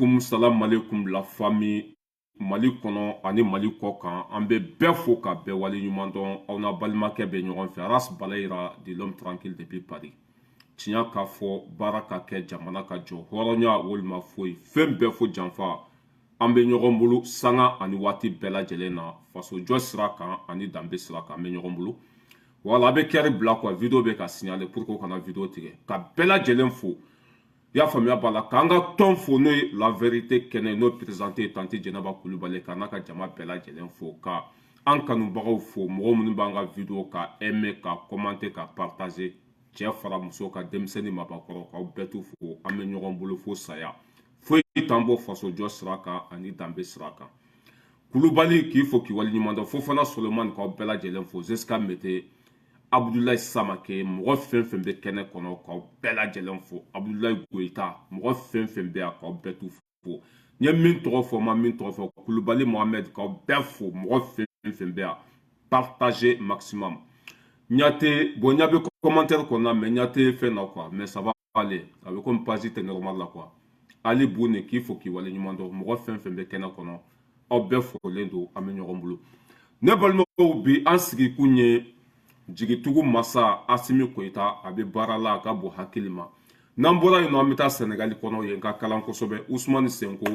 Malekum salam malekum la famille. Mali kɔnɔ ani Mali kɔ kan, an bɛ bɛɛ fo ka bɛɛ wale ɲuman dɔn. Aw n'a balimakɛ bɛ ɲɔgɔn fɛ, Ras Balayira de l'homme tranquille depuis Paris. Tiɲɛ ka fɔ, baara ka kɛ, jamana ka jɔ, hɔrɔnya walima foyi, fɛn bɛɛ fo janfa. An bɛ ɲɔgɔn bolo sanga ani waati bɛɛ lajɛlen na, fasojɔ sira kan ani danbe sira kan, an bɛ ɲɔgɔn bolo. Wala a bɛ cœur bila quoi, vidéo bɛ ka signaler pour que kana vidéo tigɛ. Ka bɛɛ lajɛlen fo, i y'a faamuya b'a la, k'an ka tɔn fo, n'o ye La Vérité kɛnɛ, n'o présenté tantie Jɛnɛba Kulubali, ka n'a ka jama bɛɛ lajɛlen fo, ka an kanubagaw fo, mɔgɔ minnu b'an ka vidéo ka aimer, ka commenter, ka partager, cɛ fara muso ka, denmisɛnnin, mabakɔrɔ, k'aw bɛɛ t'u fo. An bɛ ɲɔgɔn bolo fo saya, foyi t'an bɔ fasojɔ sira kan ani danbe sira kan. Kulubali k'i fo k'i waleɲuman dɔn. Fofana Solomani, k'aw bɛɛ lajɛlen fo. Zeska Mete, Abudulayi Samake, mɔgɔ fɛn fɛn bɛ kɛnɛ kɔnɔ, k'aw bɛɛ lajɛlen fo. Abudulayi Goyita, mɔgɔ fɛn fɛn bɛ yan, k'aw bɛɛ t'u fo. N ye min tɔgɔ fɔ, ma min tɔgɔ fɔ, Kulubali Mohamɛd, k'aw bɛɛ fo. Mɔgɔ fɛn fɛn bɛ yan, partager maximum. Ɲate, bon, ɲa bɛ commentaire kɔnɔna, mais ɲa tɛ fɛn na quoi, mais ça va aller, a bɛ komi page tɛ normal la quoi. Ali Bune, k'i fo k'i waleɲuman dɔn. Mɔgɔ fɛn fɛn bɛ kɛnɛ kɔnɔ, aw bɛɛ folen don. An bɛ ɲɔgɔn bolo, ne balimaw. Bi an sigikun ye jigitugu masa Asimi Koyita. A bɛ baara la, a ka bon hakili ma. N'an bɔra yen nɔ, an bɛ taa Sɛnɛgali kɔnɔ yen ka kalan kosɛbɛ. Usumani Senko,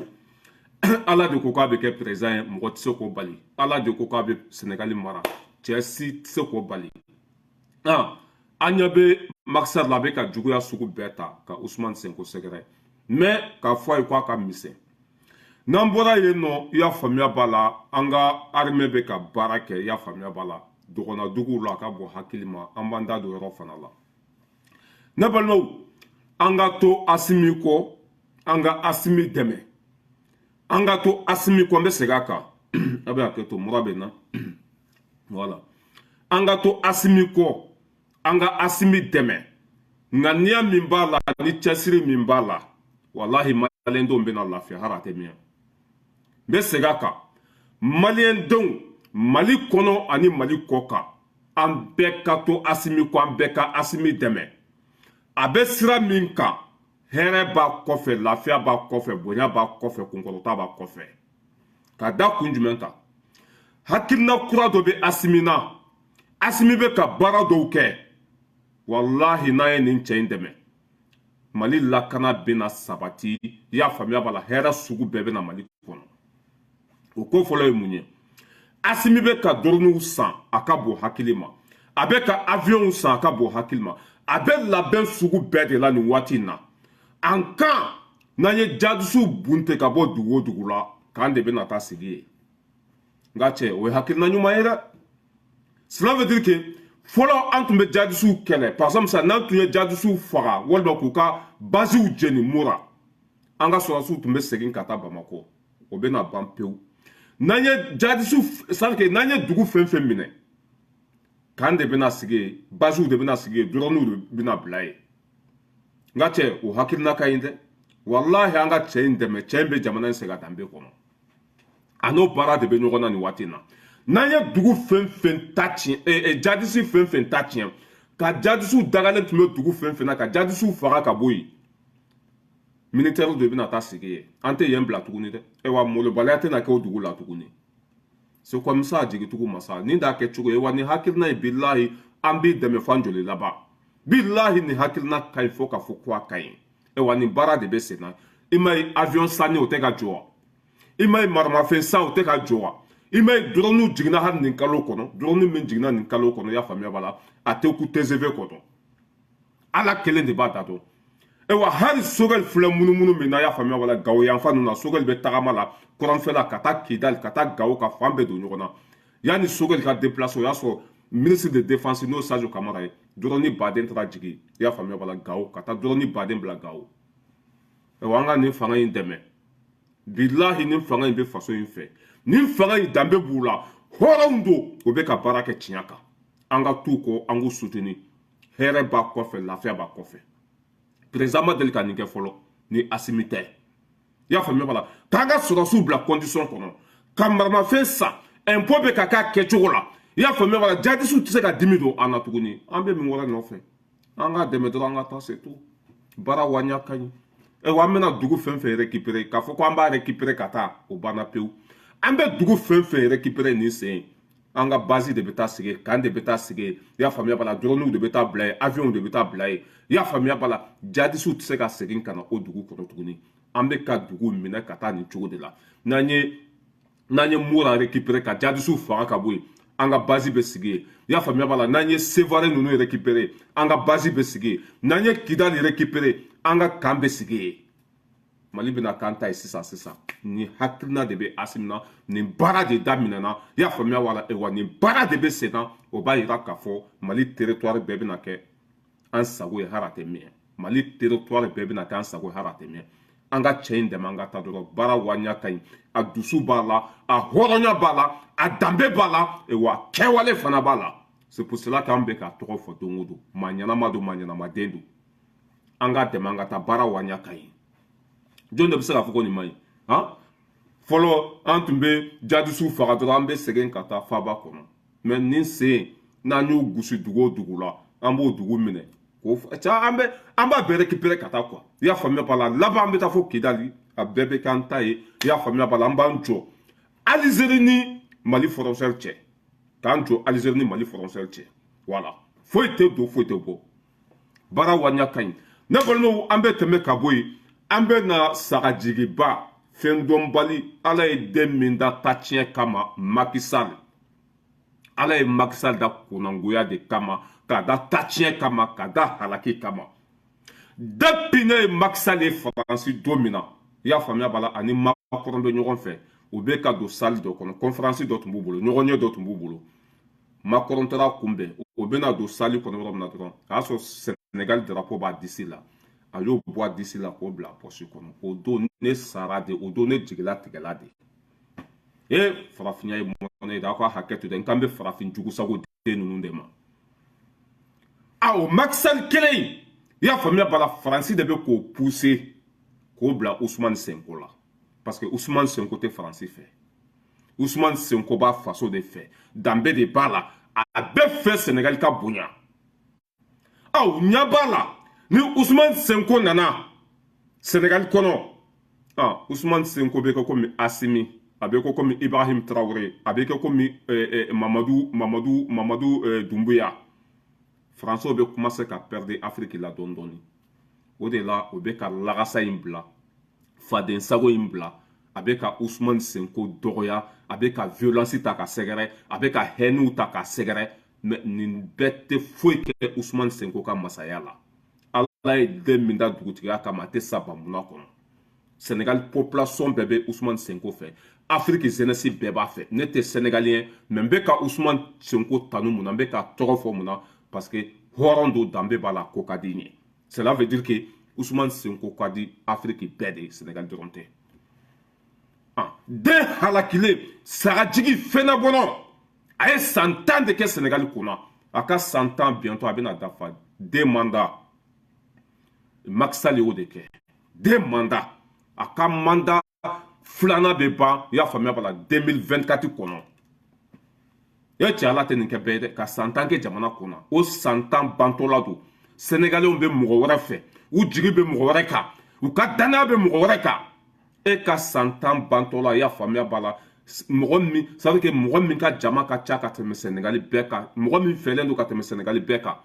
Ala de ko k'a bɛ kɛ président ye, mɔgɔ tɛ se k'o bali. Ala de ko k'a bɛ Sɛnɛgali mara, cɛ si tɛ se k'o bali. An ɲɛ bɛ Macky Sall la, a bɛ ka juguya sugu bɛɛ ta ka Usumani Senko sɛgɛrɛ, mais k'a fɔ a ye k'a ka misɛn. N'an bɔra yen nɔ, i y'a faamuya b'a la, an ka armée bɛ ka baara kɛ, i y'a faamuya b'a la, dɔgɔnnaduguw la, a ka bɔ hakili ma. An b'an da don yɔrɔ fana la. Ne balimaw, an ka to Asimi kɔ, an ka Asimi dɛmɛ, an ka to Asimi kɔ. N bɛ segin a kan, a bɛ hakɛ to, mura bɛ n na. Voilà, an ka to Asimi kɔ, an ka Asimi dɛmɛ. Ŋaniya min b'a la ni cɛsiri min b'a la, walahi, maliyɛndenw bɛna lafiya hali a tɛ mɛn. N bɛ segin a kan, maliyɛndenw, Mali kɔnɔ ani Mali kɔ kan, an bɛɛ ka to Asimi kɔ, an bɛɛ ka Asimi dɛmɛ. A bɛ sira min kan, hɛrɛ b'a kɔfɛ, lafiya b'a kɔfɛ, bonya b'a kɔfɛ, kunkɔrɔta b'a kɔfɛ. Ka da kun jumɛn kan? Hakilina kura dɔ bɛ Asimi na. Asimi bɛ ka baara dɔw kɛ. Walahi, n'a ye nin cɛ in dɛmɛ, Mali lakana bɛna sabati, i y'a faamuya b'a la, hɛrɛ sugu bɛɛ bɛna Mali kɔnɔ. O ko fɔlɔ ye mun ye? Asimi bɛ ka dronew san, a ka bon hakili ma. A bɛ ka avionw san, a ka bon hakili ma. A bɛ labɛn sugu bɛɛ de la nin waati in na. An kan n'an ye jadisiw bunte ka bɔ dugu o dugu la, k'an de bɛna taa sigi yen. Nka cɛ, o ye hakilina ɲuman ye dɛ. Cela veut dire que fɔlɔ an tun bɛ jadisiw kɛlɛ. Par exemple sisan, n'an tun ye jadisiw faga walima k'u ka basew jeni Mura, an ka sɔrɔdasiw tun bɛ segin ka taa Bamakɔ. O bɛna ban pewu. N'an ye jadisiw, c'est à dire que n'an ye dugu fɛn fɛn minɛ, k'an de bɛna sigi yen, basew de bɛna sigi yen, dronew de bɛna bila yen. N ka cɛ, o hakilina ka ɲi dɛ. Walahi, an ka cɛ in dɛmɛ. Cɛ in bɛ jamana in segin a danbe kɔnɔ, a n'o baara de bɛ ɲɔgɔn na nin waati in na. N'an ye dugu fɛn fɛn ta tiɲɛ, jadisi fɛn fɛn ta tiɲɛ, ka jadisiw dagalen tun bɛ dugu fɛn fɛn na, ka jadisiw faga ka bɔ yen, militaire de bɛna taa sigi yen. An tɛ yen bila tuguni dɛ. Ayiwa, molobaliya tɛna kɛ o dugu la tuguni. C'est comme ça. Jigitugu masa nin t'a kɛ cogo ye wa. Nin hakilina ye, bilahi, an b'i dɛmɛ fan joli laban. Bilahi, nin hakilina ka ɲi fo ka fɔ ko a ka ɲi. Ayiwa, nin baara de bɛ sen na. I ma ye, avion sanni, o tɛ ka jɔ wa? I ma ye, maramafɛn san, o tɛ ka jɔ wa? I ma ye, drone jiginna hali nin kalo kɔnɔ. Drone min jiginna nin kalo kɔnɔ, i y'a faamuya b'a la, a tɛ ku TGV kɔnɔ. Ala kelen de b'a da dɔn. Ayiwa, hali Sogɛli filɛ munumunu min na, i y'a faamuya b'a la, Gawo yanfan ninnu na, Sogɛli bɛ tagama la kɔrɔnfɛla ka taa Kidali, ka taa Gawo, ka fan bɛɛ don ɲɔgɔn na. Yanni Sogɛli ka déplacer, o y'a sɔrɔ ministre de défense, n'o Sadio Kamara ye, drone baden taara jigin, i y'a faamuya b'a la, Gawo, ka taa drone baden bila Gawo. Ayiwa, an ka nin fanga in dɛmɛ. Bilahi, nin fanga in bɛ faso in fɛ. Nin fanga in, danbe b'u la, hɔrɔnw don, u bɛ ka baara kɛ tiɲɛ kan. An ka t'u kɔ, an k'u soutenir. Hɛrɛ b'a kɔfɛ, lafiya b'a kɔfɛ. Président ma deli ka nin kɛ fɔlɔ ni Asimi tɛ, i y'a faamuya b'a la. K'an ka sɔrɔdasiw bila condition kɔnɔ, ka maramafɛn san, impôt bɛ ka k'a kɛcogo la, i y'a faamuya b'a la, jadisiw tɛ se ka dimi don an na tuguni. An bɛ min wɛrɛ nɔfɛ? An ka dɛmɛ dɔrɔn, an ka taa, c'est tout. Baara waɲa ka ɲi. Ayiwa, an bɛna dugu fɛn fɛn récupérer, k'a fɔ ko an b'a récupérer ka taa, o banna pewu. An bɛ dugu fɛn fɛn récupérer nin sen, an ka base de bɛ taa sigi, camp de bɛ taa sigi. I y'a faamuya b'a la, drone de bɛ taa bila yen, avion de bɛ taa bila yen. I y'a faamuya b'a la, jadisiw tɛ se ka segin ka na o dugu kɔnɔ tuguni. An bɛ ka dugu minɛ ka taa nin cogo de la. N'an ye Mora récupérer ka jadisiw faga ka bɔ yen, an ka base bɛ sigi yen. I y'a faamuya b'a la, n'an ye Sevare ninnu récupérer, an ka base bɛ sigi yen. N'an ye Kidali récupérer, an ka camp bɛ sigi yen. Mali bɛna camp ta ye sisan sisan. Nin hakilina de bɛ Asimi na, nin baara de daminɛna. I y'a faamuya wala? Wa nin baara de bɛ sen na. O b'a yira k'a fɔ Mali territoire bɛɛ bɛna kɛ an sago ye hali a tɛ mɛn. Mali territoire bɛɛ bɛna kɛ an sago ye hali a tɛ mɛn. An ka cɛ in dɛmɛ, an ka taa dɔrɔn. Baara wariya ka ɲi, a dusu b'a la, a hɔrɔnya b'a la, a danbe b'a la, wa kɛwale fana b'a la. C'est pour cela k'an bɛ ka tɔgɔ fɔ don o don. Maa ɲɛnama don, maa ɲɛnamaden don. An ka dɛmɛ, an ka taa. Baara wariya ka ɲi. Jɔn de bɛ se k'a fɔ ko nin man ɲi? Han, fɔlɔ an tun bɛ jadisiw faga dɔrɔn, an bɛ segin ka taa faba kɔnɔ. Mais nin sen, n'an y'u gosi dugu o dugu la, an b'o dugu minɛ k'o cɛ, an bɛ an b'a bɛɛ récupérer ka taa quoi. I y'a faamuya b'a la, laban an bɛ taa fo Kidali, a bɛɛ bɛ k'an ta ye. I y'a faamuya b'a la, an b'an jɔ Alizeri ni Mali frontière cɛ, k'an jɔ Alizeri ni Mali frontière cɛ. Voilà, foyi tɛ don, foyi tɛ bɔ. Baara wariya ka ɲi. Ne balimaw, an bɛ tɛmɛ ka bɔ yen, an bɛ na sagajigiba fɛn dɔnbali. Ala ye den min da tatiɲɛ kama, Macky Sall. Ala ye Macky Sall da kunnangoya de kama, k'a da tatiɲɛ kama, k'a da halaki kama. Depuis ne ye Macky Sall ye Faransi don min na, i y'a faamuya b'a la, ani Macron bɛ ɲɔgɔn fɛ, u bɛ ka don salle dɔ kɔnɔ, conférence dɔ tun b'u bolo, ɲɔgɔnye dɔ tun b'u bolo. Macron taara kunbɛn, o bɛna don salle kɔnɔ yɔrɔ min na dɔrɔn, a y'a sɔrɔ Sénégal drapeau b'a disi la. A y'o bɔ a disi la k'o bila poche kɔnɔ. O don ne sara de, o don ne jigila tigɛla de. E farafinya ye mɔnɛ ye dɛ! Aw ka hakɛ to dɛ, n kan bɛ farafin jugusago den ninnu de ma. A o Macky Sall kelen in, i y'a faamuya b'a la, Faransi de bɛ k'o pousser k'o bila Ousmane Sonko la, parce que Ousmane Sonko tɛ Faransi fɛ. Ousmane Sonko b'a faso de fɛ, danbe de b'a la, a bɛɛ fɛ Sénégal ka bonya. Aw ɲɛ b'a la, ni Ousmane Sonko nana Sénégal kɔnɔ, ah, Ousmane Sonko bɛ kɛ komi Asimi, a bɛ kɛ komi Ibrahim Traoré, a bɛ kɛ komi Mamadu Doumbouya. Français bɛ commencer ka perdre Afrique la dɔɔni dɔɔni. O de la o bɛ ka lagasa in bila, faden sago in bila. A bɛ ka Ousmane Sonko dɔgɔya, a bɛ ka violence ta ka sɛgɛrɛ, a bɛ ka haine ta ka sɛgɛrɛ. Mais nin bɛɛ tɛ foyi kɛ Ousmane Sonko ka masaya la. Ala ye den min da dugutigiya kama, a tɛ sa bamuna kɔnɔ. Sénégal population bɛɛ bɛ Ousmane Sonko fɛ, Afrique jeunesse bɛɛ b'a fɛ. Ne tɛ sénégalien, mais n bɛ ka Ousmane Sonko tanu. Mun na n bɛ ka tɔgɔ fɔ? Mun na? Parce que hɔrɔn don, danbe b'a la, ko ka di n ye. Cela veut dire que Ousmane Sonko ka di Afrique bɛɛ de ye, Sénégal dɔrɔn tɛ. Ah, den halakilen, sagajigi fɛnɛ bɔnɔ, a ye san 10 de kɛ Sénégal kunna. A ka san 10 bientôt a bɛna dafa. Deux mandats, Macky Sall y'o de kɛ, deux mandats. A ka mandat filanan bɛ ban, i y'a faamuya b'a la, 2024 kɔnɔ. E cɛ, Ala tɛ nin kɛ bɛɛ ye dɛ, ka san 10 kɛ jamana kunna. O san 10 bantɔla don, Sénégalais bɛ mɔgɔ wɛrɛ fɛ, u jigi bɛ mɔgɔ wɛrɛ kan, u ka danaya bɛ mɔgɔ wɛrɛ kan. E ka san 10 bantɔla, i y'a faamuya b'a la, mɔgɔ min, ça veut dire que mɔgɔ min ka jama ka ca ka tɛmɛ Sénégal bɛɛ kan, mɔgɔ min fɛlen don ka tɛmɛ Sénégal bɛɛ kan,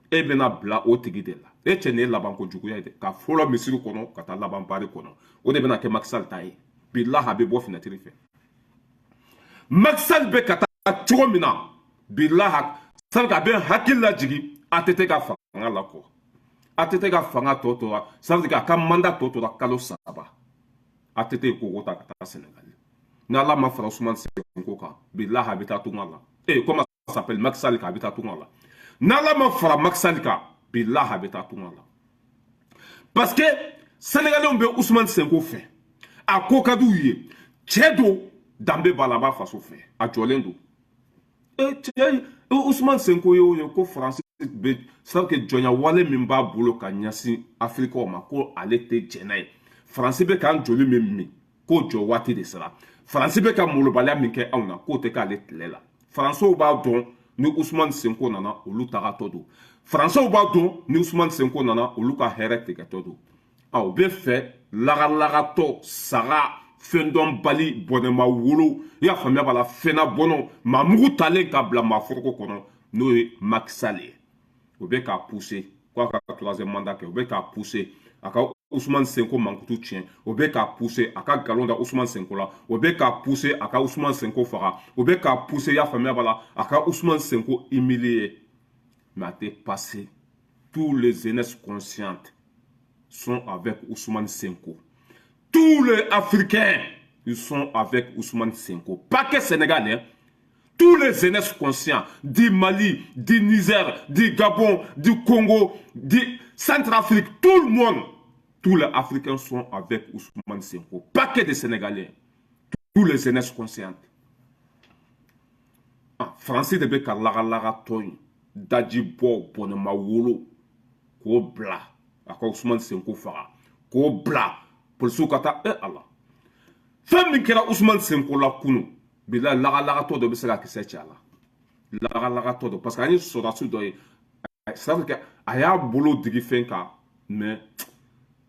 e bɛna bila o tigi de la. E cɛ, nin ye labanko juguya ye dɛ, ka fɔlɔ misiri kɔnɔ ka taa laban bari kɔnɔ. O de bɛna kɛ Macky Sall ta ye. Bilahi, a bɛ bɔ fenêtre fɛ. Macky Sall bɛ ka taa cogo min na, bilahi, ça veut dire a bɛ hakili lajigin ATT ka fanga la kɔ. ATT ka fanga tɔ tora, ça veut dire a ka mandat tɔ tora kalo 3. ATT ye koko ta ka taa Sénégal. Ni Ala ma fara Ousmane Sonko kan, bilahi, a bɛ taa tunga la. Eh, comment ça s'appelle, Macky Sall kan, a bɛ taa tunga la. N'Ala ma fara Macky Sall kan, bilahi, a bɛ taa tunga la, parce que Sénégalais bɛ Ousmane Sonko fɛ, a ko ka d'u ye. Cɛ don, danbe b'a la, a b'a faso fɛ, a jɔlen don. E cɛ, Ousmane Sonko ye o ye ko Faransi bɛ, c'est que jɔnya wale min b'a bolo ka ɲɛsin Afirikaw ma, ko ale tɛ jɛn n'a ye. Faransi bɛ k'an joli min min, k'o jɔ waati de sera. Faransi bɛ ka molobaliya min kɛ anw na, k'o tɛ k'ale tile la. Faransiw b'a dɔn, ni Ousmane Sonko nana, olu tagatɔ don. Faransiw b'a dɔn, ni Ousmane Sonko nana, olu ka hɛrɛ tigɛtɔ don. U bɛ fɛ lagalagatɔ, saga, fɛndɔnbali, bɔnɛma wolo, i y'a faamuya b'a la, fɛnna bɔnɔ, maa mugu talen ka bila maa foroko kɔnɔ, n'o ye Macky Sall ye. U bɛ k'a pousser k'a ka troisième mandat kɛ, u bɛ k'a pousser a ka Ousmane Sonko mankutu tiɲɛ, o bɛ k'a pousser a ka nkalon da Ousmane Sonko la, o bɛ k'a pousser a ka Ousmane Sonko faga, o bɛ k'a pousser, i y'a faamuya b'a la, a ka Ousmane Sonko humilier. Mais a tɛ passer. Tous les jeunesses conscientes sont avec Ousmane Sonko. Tous les Africains, ils sont avec Ousmane Sonko. Pas que Sénégal, hein. Tous les jeunesses conscients du Mali, du Niger, du Gabon, du Congo, du Centrafrique, tout le monde, tous les Africains sont avec Ousmane Sonko. Pas que des Sénégalais. Tous les jeunesses conscientes. Ah, Français de bɛ ka lagalagatɔ in daji bɔ bɔnɛma wolo k'o bila a ka Ousmane Sonko faga, k'o bila polisiw ka taa. E Ala, fɛn min kɛra Ousmane Sonko la kunu bila, lagalagatɔ dɔ bɛ se ka kisɛ ci a la, lagalagatɔ dɔ, parce que an ye sɔrɔdasi dɔ ye, c'est à dire que a y'a bolo digi fɛn kan, mais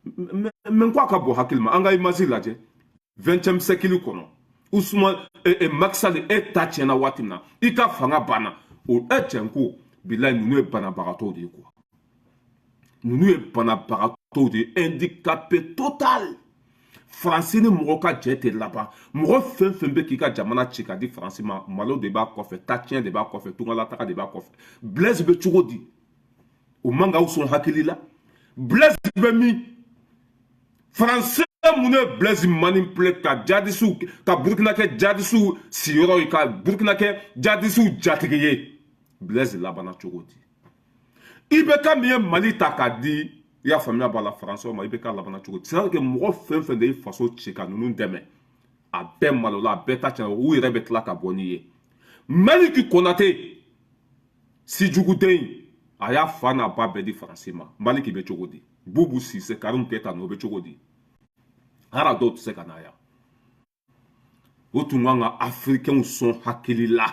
ko a ka bon hakili ma. An ka image lajɛ 20e siècle kɔnɔ. Ousmane Macky Sall, e ta tiɲɛna waati min na, i ka fanga banna, o e cɛ ko bilayi, ninnu ye banabagatɔw de ye quoi, ninnu ye banabagatɔw de ye, handicapé total. Faransi ni mɔgɔ ka jɛ tɛ laban. Mɔgɔ fɛn fɛn bɛ k'i ka jamana ci ka di Faransi ma, malo de b'a kɔfɛ, taciyɛn de b'a kɔfɛ, tungalataga de b'a kɔfɛ. Blaise bɛ cogo di? O man k'aw sɔn hakili la. Blaise bɛ min? Faransi mun ye Blaise manipuler ka jadisiw ka Burukina kɛ jadisiw sigiyɔrɔ ye, ka Burukina kɛ jadisiw jatigi ye? Blaise labanna cogo di? IBK min ye Mali ta k'a di, i y'a faamuya b'a la, Faransɛw ma, IBK labanna cogo di? C'est à dire que mɔgɔ fɛn fɛn de ye faso ci ka ninnu dɛmɛ, a bɛɛ malola, a bɛɛ ta tiɲɛ, u yɛrɛ bɛ tila ka bɔ n'i ye. Maliki Konate, sijuguden, a y'a fa n'a ba bɛɛ di Faransi ma. Maliki bɛ cogo di? Bubu Sise, Karimu Keyita ninnu, o bɛ cogo di? Hali dɔw tɛ se ka na yan. O tun kan ka Afirikɛnw sɔn hakili la,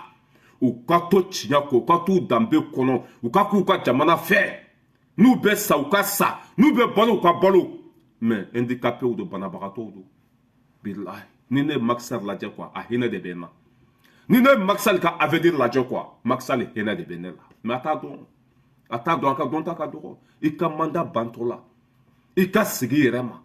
u ka to tiɲɛ kɔ, u ka t'u danbe kɔnɔ, u ka k'u ka jamana fɛ. N'u bɛ sa, u ka sa, n'u bɛ balo, u ka balo. Mais handicapéw don, banabagatɔw don. Bilahi, ni ne ye Macky Sall lajɛ quoi, a hinɛ de bɛ n na. Ni ne ye Macky Sall ka avenir lajɛ quoi, Macky Sall hinɛ de bɛ ne la. Mais a t'a dɔn, a t'a dɔn, a ka dɔn ta ka dɔgɔ. I ka mandat bantɔ la, i ka sigi yɛrɛ ma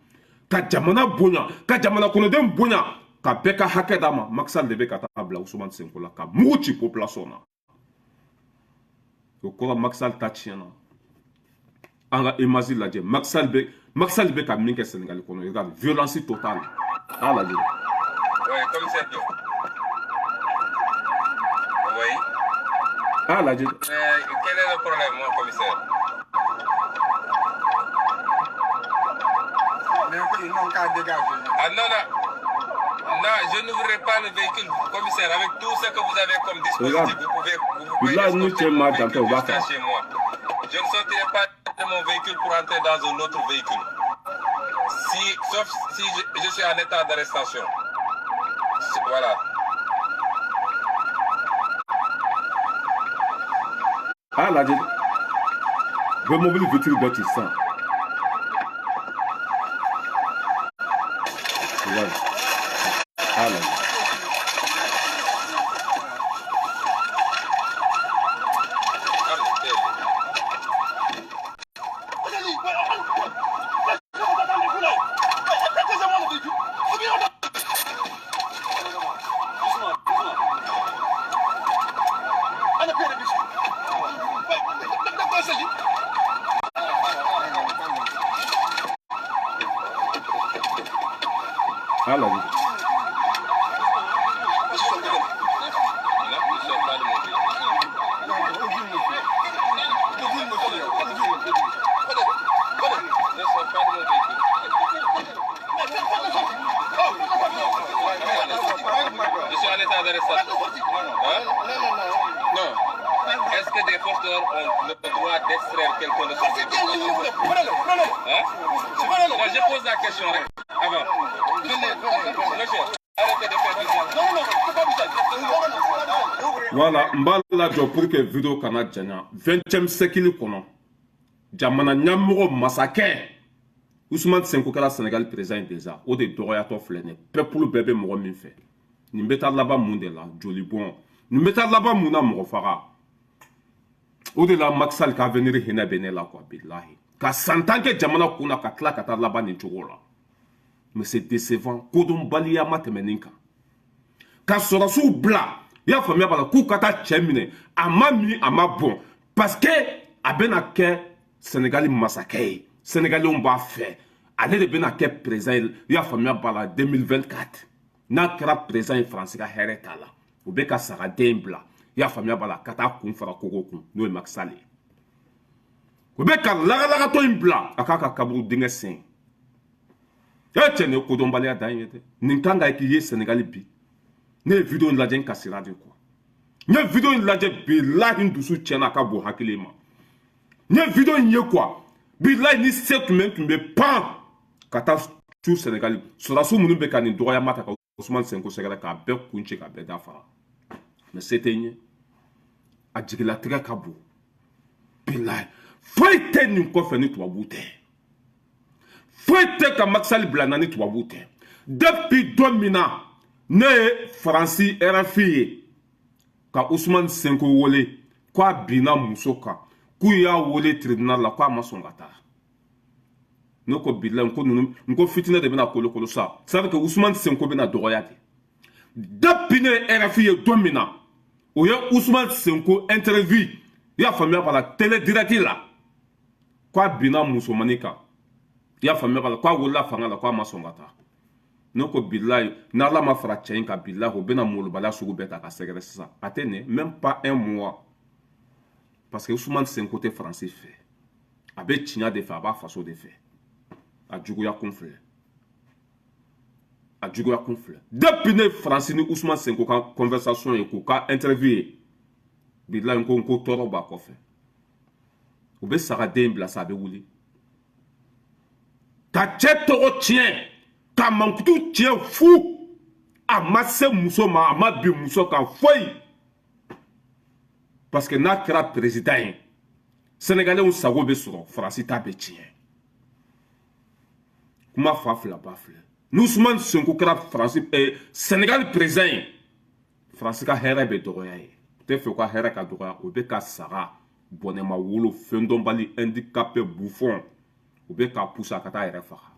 ka jamana bonya, ka jamana kɔnɔden bonya, ka bɛɛ ka hakɛ d'a ma. Macky Sall de bɛ ka taa bila Ousmane Sonko la ka mugu ci population na. O kɔrɔ, Macky Sall ta tiɲɛna. An ka image lajɛ, Macky Sall bɛ ka min kɛ Sénégal kɔnɔ, regarde, violence totale, a lajɛ. Oui, commissaire Diop. Oui. A lajɛ. Mais quel est le problème, mon commissaire? Mais ils n'ont qu'à dégager. Ah non, non. Non, je n'ouvrirai pas le véhicule, commissaire. Avec tout ce que vous avez comme dispositif, Regarde. vous pouvez Là, nous, escorter tu mon m'as véhicule janté, on va jusqu'à faire. chez moi. Je ne sortirai pas de mon véhicule pour entrer dans un autre véhicule. Si, sauf si je suis en état d'arrestation. Voilà. A lajɛ, bɛ mobili vitre bɛɛ ci sisan. Regarde, a lajɛ. Arrêtez. A lajɛ. Non, je ne sors pas de mon véhicule. Je ne sors pas de mon véhicule. Je suis en état d'arrestation. Hein? Non. Est-ce que des forces de l'ordre ont le droit d'extraire quelqu'un de son véhicule? Hein? Non, je pose la question avant. Monsieur, arrêtez de faire du mal. Voilà, n b'a lajɔ pour que vidéo kana janya. 20e siècle kɔnɔ, jamana ɲɛmɔgɔ, masakɛ. Ousmane Sonko kɛra Sénégal président ye déjà, o de dɔgɔyatɔ filɛ nin ye. Peuple bɛɛ bɛ mɔgɔ min fɛ, nin bɛ taa laban mun de la? Joli bɔn. Nin bɛ taa laban mun na? Mɔgɔ faga. O de la Macky Sall ka avenir hinɛ bɛ ne la quoi. Bilahi, ka san 10 kɛ jamana kun na, ka tila ka taa laban nin cogo la, mais c'est décevant. Kodɔnbaliya ma tɛmɛ nin kan. Ka sɔrɔsiw bila, i y'a faamuya b'a la, k'u ka taa cɛ minɛ, a ma min, a ma bɔn, parce que a bɛna kɛ Sénégal masakɛ ye, Sénégalais b'a fɛ, ale de bɛna kɛ président ye, i y'a faamuya b'a la, 2024. N'a kɛra président ye, Faransi ka hɛrɛ t'a la. U bɛ ka sagaden bila, i y'a faamuya b'a la, ka taa kun fara kogo kun, n'o ye Macky Sall ye. U bɛ ka lagalagatɔ in bila a k'a ka kaburu dingɛ sen. E cɛ, nin ye kodɔnbaliya dan ye dɛ. Nin kan ka k'i ye Sénégal bi. Ne ye vidéo in lajɛ, n kasira de quoi. N ye vidéo in lajɛ, bilahi, n dusu tiɲɛna, a ka bon hakili ma. N ye vidéo in ye quoi. Bilahi, ni se tun bɛ, n tun bɛ pan ka taa cu Sénégal sɔrɔdasiw minnu bɛ ka nin dɔgɔyama ta ka Ousmane Sonko sɛgɛrɛ, k'a bɛɛ kun ci, k'a bɛɛ dafara. Mais se tɛ n ye, a jigilatigɛ ka bon. Bilahi, foyi tɛ nin kɔfɛ ni tubabuw tɛ. Foyi tɛ ka Macky Sall bila na ni tubabuw tɛ. Depuis don min na ne ye Faransi RFI ye ka Ousmane Sonko wele k'a binna muso kan, k'u y'a wele tribunal la, k'a ma sɔn ka taa, ne ko bilahi, n ko ninnu, n ko fitinɛ de bɛna kolokolo sa. C'est à dire que Ousmane Sonko bɛna dɔgɔya de. Depuis ne ye RFI ye don min na o ye Ousmane Sonko interview, i y'a faamuya b'a la, télé direct la, k'a binna musomanin kan, i y'a faamuya b'a la, k'a wolola fanga la, k'a ma sɔn ka taa, ne ko bilahi, n'Ala ma fara cɛ in kan, bilahi, o bɛna molobaliya sugu bɛɛ ta ka sɛgɛrɛ sisan. A tɛ nin même pas un mois, parce que Ousmane Sonko tɛ Faransi fɛ, a bɛ tiɲɛ de fɛ, a b'a faso de fɛ. A juguya kun filɛ, a juguya kun filɛ. Depuis ne Faransi ni Ousmane Sonko ka conversation ye, k'u ka interview ye, bilahi, n ko tɔɔrɔ b'a kɔfɛ. U bɛ sagaden bila sa, a bɛ wuli ka cɛ tɔgɔ tiɲɛ, ka mankutu tiɲɛ fu. A ma se muso ma, a ma bin muso kan foyi, parce que n'a kɛra président ye, Sénégalais sago bɛ sɔrɔ, Faransi ta bɛ tiɲɛ. Kuma fa fila ba filɛ. Ni Ousmane Sonko kɛra Faransi Sénégal président ye, Faransi ka hɛrɛ bɛ dɔgɔya ye. U tɛ fɛ u ka hɛrɛ ka dɔgɔya. O bɛ ka saga bɔnɛma wolo, fɛndɔnbali, handicapé, bouffon, u bɛ k'a pousser a ka taa yɛrɛ faga.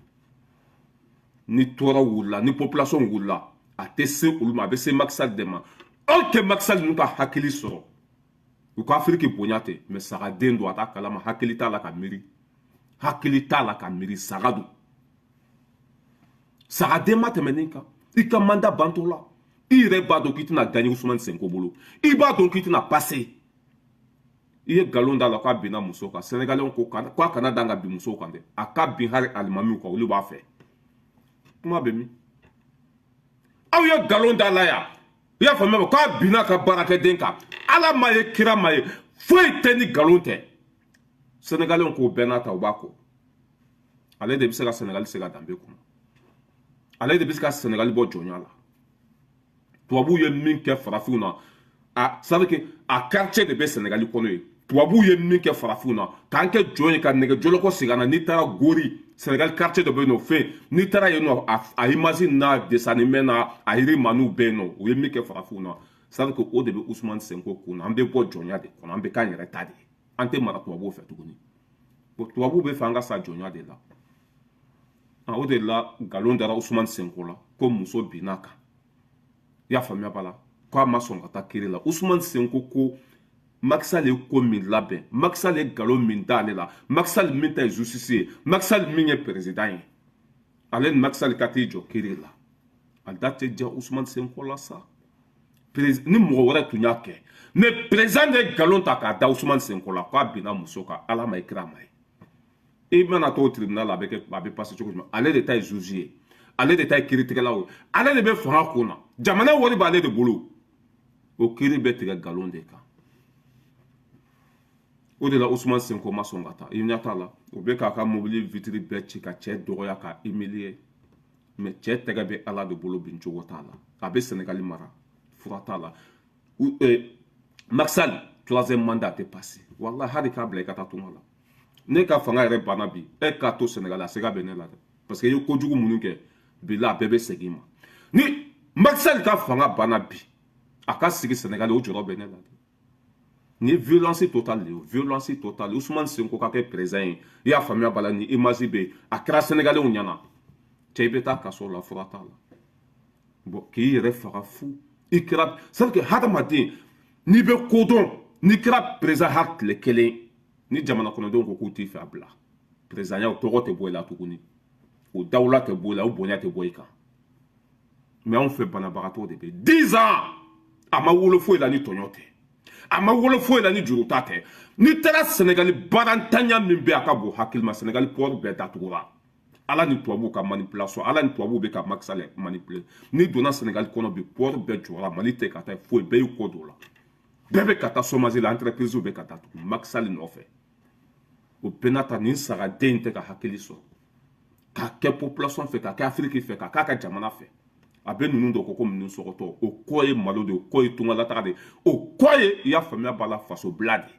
Ni tɔɔrɔ wulila, ni population wulila, a tɛ se olu ma, a bɛ se Macky Sall de ma. Or que Macky Sall ninnu ka hakili sɔrɔ, u ka Afiriki bonya tɛ, mais sagaden don, a t'a kalama, hakili t'a la ka miiri, hakili t'a la ka miiri. Saga don, sagaden ma tɛmɛ nin kan. I ka mandat bantɔ la, i yɛrɛ b'a dɔn k'i tɛna gagner Ousmane Sonko bolo, i b'a dɔn k'i tɛna passer. I ye nkalon da la k'a binna muso kan. Sénégalais ko k'a kana dan ka bin musow kan dɛ, a ka bin hali alimamiw kan, olu b'a fɛ. Kuma bɛ min? Aw ye nkalon da la yan, i y'a faamuya, k'a binna ka baarakɛden kan. Ala ma ye, kira ma ye, foyi tɛ ni nkalon tɛ. Sénégalais k'o bɛɛ n'a ta, u b'a kɔ. Ale de bɛ se ka Sénégal se ka danbe kunna, ale de bɛ se ka Sénégal bɔ jɔnya la. Tubabuw ye min kɛ farafinw na, a c'est à dire que a quartier de bɛ Sénégal kɔnɔ ye. Tubabuw ye min kɛ farafinw na, k'an kɛ jɔn ye, ka nɛgɛjɔlɔkɔ segin an na. N'i taara Gori, Sénégal quartier dɔ bɛ yen nɔ, fɛn n'i taara yen nɔ, a image n'a dessin animé n'a a yirimaniw bɛ yen nɔ. U ye min kɛ farafinw na, c'est à dire que o de bɛ Ousmane Sonko kun na. An bɛ bɔ jɔnya de kɔnɔ, an bɛ k'an yɛrɛ ta de ye, an tɛ mara tubabuw fɛ tuguni. Bon, tubabuw bɛ fɛ an ka sa jɔnya de la. O de la nkalon dara Ousmane Sonko la ko muso binna kan, i y'a faamuya b'a la, k'a ma sɔn ka taa kiiri la. Ousmane Sonko ko Macky Sall ye ko min labɛn, Macky Sall ye nkalon min d'ale la, Macky Sall min ta ye justice ye, Macky Sall min ye président ye, ale ni Macky Sall ka t'i jɔ kiiri la, a da tɛ diya Ousmane Sonko la sa. Ni mɔgɔ wɛrɛ tun y'a kɛ, mais président de ye nkalon ta k'a da Ousmane Sonko la k'a binna muso kan, Ala ma ye, kira ma ye. I mana t'o tribunal la, a bɛ kɛ, a bɛ passer cogo jumɛn? Ale de ta ye juge ye, ale de ta ye kiiritigɛlaw ye, ale de bɛ fanga kun na, jamana wari b'ale de bolo. O kiiri bɛ tigɛ nkalon de kan. O de la Ousmane Sonko ma sɔn ka taa. I ɲɛ t'a la, u bɛ k'a ka mobili vitre bɛɛ ci, ka cɛ dɔgɔya, ka humilier, mais cɛ tɛgɛ bɛ Ala de bolo, bin cogo t'a la. A bɛ Sénégal mara, fura t'a la. Macky Sall troisième mandat tɛ passer, wallahi. Hali k'a bila i ka taa tunga la. Ne ka fanga yɛrɛ banna bi, e k'a to Sénégal, a sega bɛ ne la dɛ, parce que i ye kojugu minnu kɛ bi la, a bɛɛ bɛ segin i ma. Ni Macky Sall ka fanga banna bi, a ka sigi Sénégal, o jɔyɔrɔ bɛ ne la dɛ. Nin ye violence totale de ye, violence totale. Ousmane Sonko ka kɛ président ye, i y'a faamuya b'a la, ni image bɛ yen, a kɛra Sénégalais ɲɛna. Cɛ, i bɛ taa kaso la, fura t'a la. Bon, k'i yɛrɛ faga fu, i kɛra, c'est à dire que hadamaden, n'i bɛ ko dɔn, n'i kɛra président hali tile kelen, ni jamana kɔnɔdenw ko k'u t'i fɛ, a bila président, o tɔgɔ tɛ bɔ i la tuguni, o dawula tɛ bɔ i la, o bonya tɛ bɔ i kan. Mais anw fɛ, banabagatɔ de bɛ 10 ans, a ma wolo foyi la ni tɔɲɔ tɛ, a ma wolo foyi la ni juruta tɛ. N'i taara Sɛnɛgali, baarantanya min bɛ, a ka bon hakili ma. Sɛnɛgali port bɛɛ datugura, Ala ni tubabuw ka manipulation, Ala ni tubabuw bɛ ka Macky Sall manipuler. N'i donna Sɛnɛgali kɔnɔ bi, port bɛɛ jɔra, Mali tɛ ka taa foyi, bɛɛ y'i kɔ don o la, bɛɛ bɛ ka taa chômage la, entreprise bɛ ka datugu Macky Sall nɔfɛ. O bɛɛ n'a ta, nin sagaden in tɛ ka hakili sɔrɔ k'a kɛ population fɛ, k'a kɛ Afiriki fɛ, k'a k'a ka jamana fɛ. A bɛ ninnu dɔ ko ninnu sɔgɔtɔ, o kɔ ye malo de ye, o kɔ ye tungalataga de ye, o kɔ ye, i y'a faamuya b'a la, faso bila de.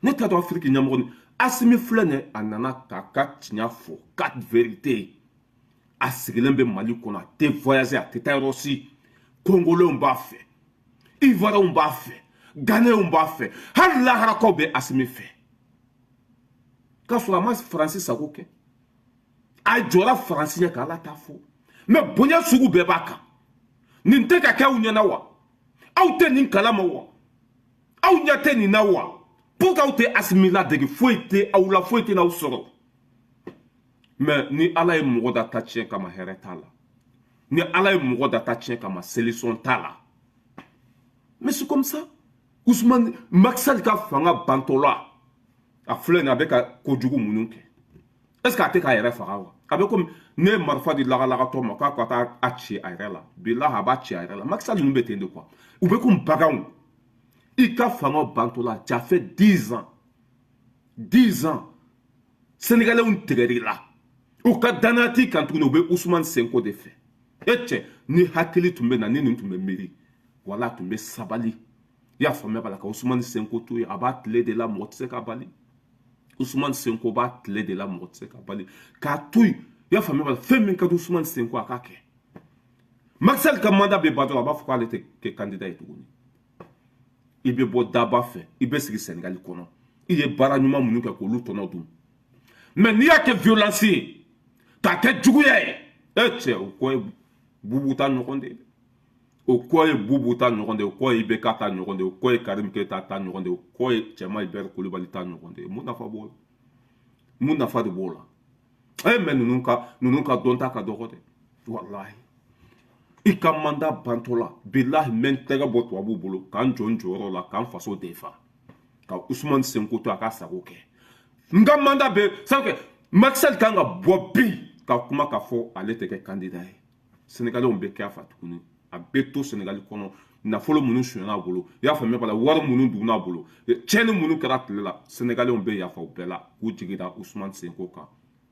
Ne t'a dɔn Afiriki ɲɛmɔgɔ ni Asimi filɛ nin ye, a nana k'a ka tiɲɛ fɔ, quatre vérité. A sigilen bɛ Mali kɔnɔ, a tɛ voyager, a tɛ taa yɔrɔ si. Kongolɛnw b'a fɛ, Ivoiriyɛnw b'a fɛ, Ghanéenw b'a fɛ, hali laharakaw bɛ Asimi fɛ, k'a sɔrɔ a ma Faransi sago kɛ. A jɔra Faransi ɲɛ k'Ala ta fɔ, mais bonya sugu bɛɛ b'a kan. Nin tɛ ka kɛ aw ɲɛna wa? Aw tɛ nin kalama wa? Aw ɲɛ tɛ nin na wa? Pour que aw tɛ Asimi ladege, foyi tɛ aw la, foyi tɛ n'aw sɔrɔ. Mais ni Ala ye mɔgɔ da ta tiɲɛ kama, hɛrɛ t'a la. Ni Ala ye mɔgɔ da ta tiɲɛ kama, solution t'a la. Mais c'est comme ça. Ousmane, Macky Sall ka fanga bantɔla, a filɛ nin, a bɛ ka kojugu minnu kɛ, est ce que a tɛ k'a yɛrɛ faga wa? A bɛ komi ne ye marifa di lagalagatɔ ma k'a ka taa a ci a yɛrɛ la. Bilahi, a b'a ci a yɛrɛ la. Macky Sall ninnu bɛ ten de quoi, u bɛ komi baganw. I ka fanga bantɔla, ça fait 10 ans, 10 ans, Sénégalais tigɛr'i la, u ka danaya t'i kan tuguni, u bɛ Ousmane Sonko de fɛ. E cɛ, ni hakili tun bɛ na, ni nin tun bɛ miiri wala, tun bɛ sabali, i y'a faamuya b'a la, ka Ousmane Sonko to yen. A b'a tile de la, mɔgɔ tɛ se ka bali. Ousmane Sonko b'a tile de la, mɔgɔ tɛ se ka bali k'a to yen. I y'a faamuya b'a la, fɛn min ka di Ousmane Sonko, a k'a kɛ. Macky Sall ka mandat bɛ ban dɔrɔn, a b'a fɔ k'ale tɛ kɛ candidat ye tuguni. I bɛ bɔ daba fɛ, i bɛ sigi Sénégal kɔnɔ, i ye baara ɲuman minnu kɛ, k'olu tɔnɔ dun. Mais n'i y'a kɛ violence ye, k'a kɛ juguya ye, e cɛ, o kɔ ye Bubu ta ɲɔgɔn de ye, o kɔ ye Bubu ta ɲɔgɔn de ye, o kɔ ye IBK ta ɲɔgɔn de ye, o kɔ ye Karim Keita ta ɲɔgɔn de ye, o kɔ ye Cɛma Hubert Kulibali ta ɲɔgɔn de ye. Mun nafa b'o la? Mun nafa de b'o la? E, mais ninnu ka dɔnta ka dɔgɔ dɛ, walahi. I ka mandat bantɔ la, bilahi, n bɛ n tɛgɛ bɔ tubabuw bolo k'an jɔ n jɔyɔrɔ la, k'an faso defa, ka Ousmane Sonko to a ka sago kɛ. N ka mandat bɛ c'est que Macky Sall kan ka bɔ bi ka kuma k'a fɔ ale tɛ kɛ candidat ye. Sénégalais bɛ kɛ a fa tuguni, a bɛ to Sénégal kɔnɔ. Nafolo minnu sonyana a bolo, i y'a faamuya b'a la, wari minnu donna a bolo, tiɲɛni minnu kɛra tile la, Sénégalais bɛ yafa o bɛɛ la k'u jigi da Ousmane Sonko kan.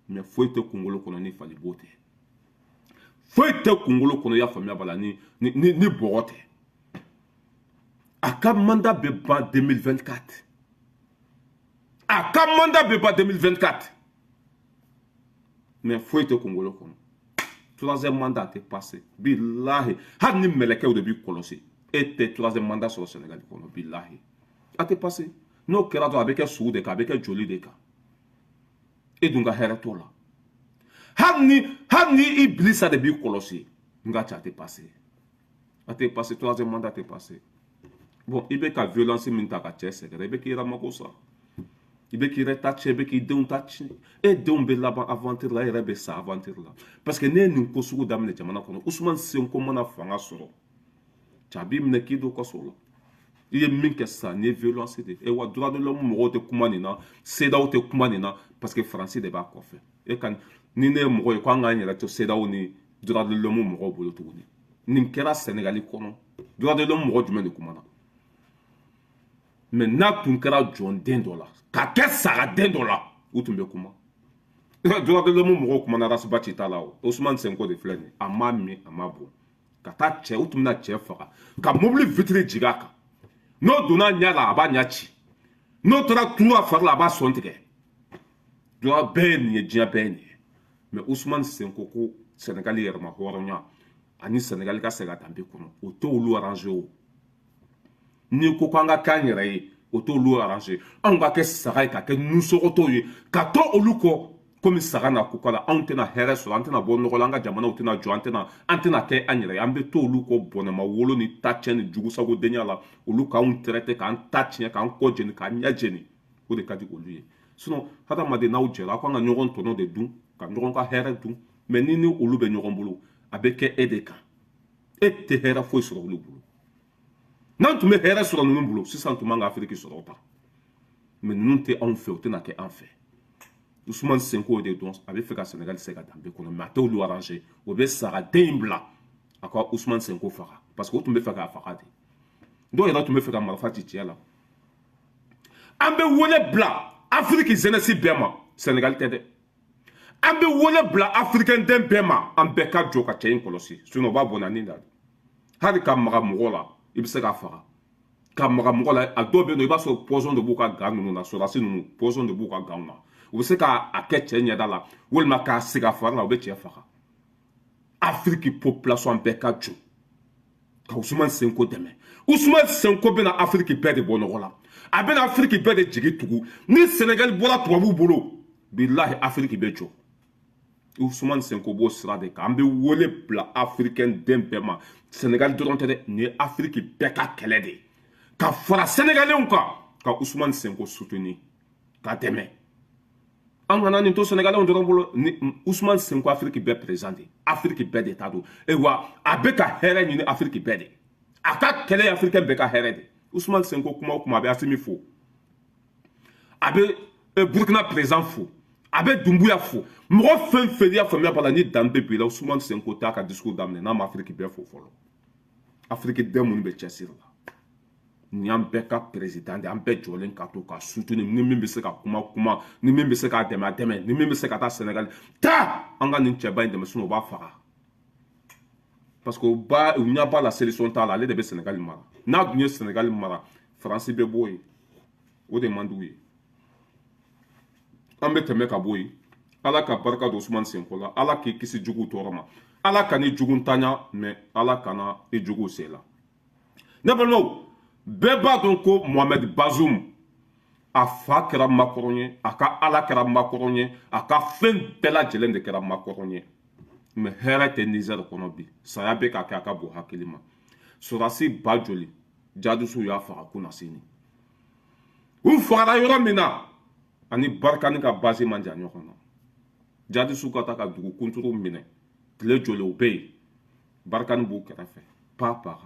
Mais foyi tɛ kunkolo kɔnɔ ni falibo tɛ, foyi tɛ kunkolo kɔnɔ, i y'a faamuya b'a la, ni bɔgɔ tɛ. A ka mandat bɛ ban 2024, a ka mandat bɛ ban 2024, mais foyi tɛ kunkolo kɔnɔ. Troisième mandat tɛ passé, bilahi. Hali ni mɛlɛkɛw de b'i kɔlɔsi, e tɛ troisième mandat sɔrɔ Sénégal kɔnɔ, bilahi, a tɛ passé. N'o kɛra dɔrɔn, a bɛ kɛ su de kan, a bɛ kɛ joli de kan. E dun ka hɛrɛ t'o la. Hali ni i bilisa de b'i kɔlɔsi, nka cɛ, a tɛ passé, a tɛ passé, troisième mandat tɛ passé. Bon, i bɛ ka violence min ta ka cɛ sɛgɛrɛ, i bɛ k'i yɛrɛ mako sa, i bɛ k'i yɛrɛ ta tiɲɛ, i bɛ k'i denw ta tiɲɛ. E denw bɛ laban aventure la, e yɛrɛ bɛ sa aventure la, parce que ne ye nin ko sugu daminɛ jamana kɔnɔ. Ousmane Sonko mana fanga sɔrɔ, cɛ, a b'i minɛ k'i don kaso la. I ye min kɛ sisan, nin ye violence de ye wa. Droit de l'homme mɔgɔw tɛ kuma nin na, CEDEAO tɛ kuma nin na, parce que Faransi de b'a kɔfɛ. E ka ni ne ye mɔgɔ ye ko an k'an yɛrɛ to CEDEAO ni droit de l'homme mɔgɔw bolo tuguni. Nin kɛra Sénégali kɔnɔ, droit de l'homme mɔgɔ jumɛn de kumana? Mais n'a tun kɛra jɔnden dɔ la, ka kɛ sagaden dɔ la, u tun bɛ kuma. Droit de l'homme mɔgɔw kumana Ras Bath ta la. O Ousmane Sonko de filɛ nin ye, a ma min, a ma bɔ ka taa cɛ, u tun bɛna cɛ faga ka mobili vitre jigin a kan. N'o donna ɲɛ la, a b'a ɲɛ ci. N'o taara turu a fari la, a b'a sɔn tigɛ. Dɔrɔn bɛɛ ye nin ye, diɲɛ bɛɛ ye nin ye. Mais Ousmane Sonko ko Sénégal yɛrɛma hɔrɔnya ani Sénégal ka segin a danbe kɔnɔ, o t'olu arranger. O n'i ko k'an ka k'an yɛrɛ ye, o t'olu arranger. Anw ka kɛ saga ye, ka kɛ nusɔgɔtɔw ye, ka to olu kɔ komi saga n'a ko la, anw tɛna hɛrɛ sɔrɔ, an tɛna bɔ nɔgɔ la, an ka jamanaw tɛna jɔ, an tɛna kɛ an yɛrɛ ye. An bɛ to olu kɔ bɔnɛma wolo ni ta tiɲɛ ni jugusagodenya la. Olu k'anw traiter, k'an ta tiɲɛ, k'an kɔ jeni, k'an ɲɛ jeni, o de ka di olu ye. Sinon hadamaden, n'aw jɛra, aw kan ka ɲɔgɔn tɔnɔ de dun, ka ɲɔgɔn ka hɛrɛ dun. Mais ni olu bɛ ɲɔgɔn bolo, a bɛ kɛ e de kan, e tɛ hɛrɛ foyi sɔrɔ olu bolo. N'an tun bɛ hɛrɛ sɔrɔ ninnu bolo sisan, tun man ka Afiriki sɔrɔ ta. Mais ninnu tɛ anw fɛ, o tɛna kɛ an fɛ. Ousmane Sonko de dɔn, a bɛ fɛ ka Sénégal se ka danbe kɔnɔ, mais a t'olu arranger. O bɛ sagaden in bila a ka Ousmane Sonko faga, parce que o tun bɛ fɛ k'a faga de. Dɔw yɛrɛ tun bɛ fɛ ka marifa ci cɛ la. An bɛ wele bila Afiriki jeunesse bɛɛ ma, Sénégal tɛ dɛ. An bɛ wele bila africain den bɛɛ ma, an bɛɛ ka jɔ ka cɛ in kɔlɔsi, sinon o b'a bɔnna ni da. Hali ka maga mɔgɔ la, i bɛ se k'a faga. Ka maga mɔgɔ la, a dɔw bɛ yen nɔ, i b'a sɔrɔ poison de b'u ka gants ninnu na. Sɔrɔdasi ninnu, poison de b'u ka gants na. U bɛ se k'a kɛ cɛ ɲɛda la walima k'a sigi a fari la, u bɛ cɛ faga. Afiriki population bɛɛ ka jɔ ka Ousmane Sonko dɛmɛ. Ousmane Sonko bɛna Afiriki bɛɛ de bɔ nɔgɔ la, a bɛna Afiriki bɛɛ de jigi tugu. Ni Sénégal bɔra tubabuw bolo, bilahi, Afiriki bɛ jɔ. Ousmane Sonko b'o sira de kan. An bɛ wele bila africain den bɛɛ ma. Sénégal dɔrɔn tɛ dɛ, nin ye Afiriki bɛɛ ka kɛlɛ de ye, ka fara Sénégalais kan, ka Ousmane Sonko soutenir, ka dɛmɛ. An kana nin to Sénégalais dɔrɔn bolo. Ni Ousmane Sonko, Afiriki bɛɛ président de, Afiriki bɛɛ de ta don. Wa a bɛ ka hɛrɛ ɲini Afiriki bɛɛ de, a ka kɛlɛ ye africain bɛɛ ka hɛrɛ de. Ousmane Sonko, kuma o kuma, a bɛ Assimi fo, a bɛ Burkina président fo, a bɛ Doumbouya fo. Mɔgɔ fɛn fɛn y'a faamuya b'a la, ni danbe b'i la, Ousmane Sonko t'a ka discours daminɛ n'a ma Afiriki bɛɛ fo fɔlɔ. Afiriki den minnu bɛ cɛsiri la, nin y'an bɛɛ ka président de. An bɛɛ jɔlen ka to ka soutenir. Ni min bɛ se ka kuma, kuma. Ni min bɛ se k'a dɛmɛ, a dɛmɛ. Ni min bɛ se ka taa Sénégal, taa. An ka nin cɛba in dɛmɛ, sinon o b'a faga, parce que u ba u ɲɛ b'a la, solution t'a la. Ale de bɛ Sénégal mara. N'a dun ye Sénégal mara, Faransi bɛ bɔ yen, o de man d'u ye. An bɛ tɛmɛ ka bɔ yen. Ala ka barika don Ousmane Sonko la. Ala k'i kisi juguw tɔɔrɔ ma. Ala ka ni jugu ntanya, mais Ala kana i juguw sen la. Ne balimaw, bɛɛ b'a dɔn ko Mohamed Bazoum, a fa kɛra Macron ye, a ka Ala kɛra Macron ye, a ka fɛn bɛɛ lajɛlen de kɛra Macron ye. Mais hɛrɛ tɛ Niger kɔnɔ bi, saya bɛ ka kɛ a ka bon hakili ma. Sɔrɔdasi ba joli jadisiw y'a faga kunnasini? U fagara yɔrɔ min na, ani Barkhane ka base man jan ɲɔgɔn na. Jadisiw ka taa ka dugu kunturu minɛ tile joli, u bɛ yen, Barkhane b'u kɛrɛfɛ pa pa.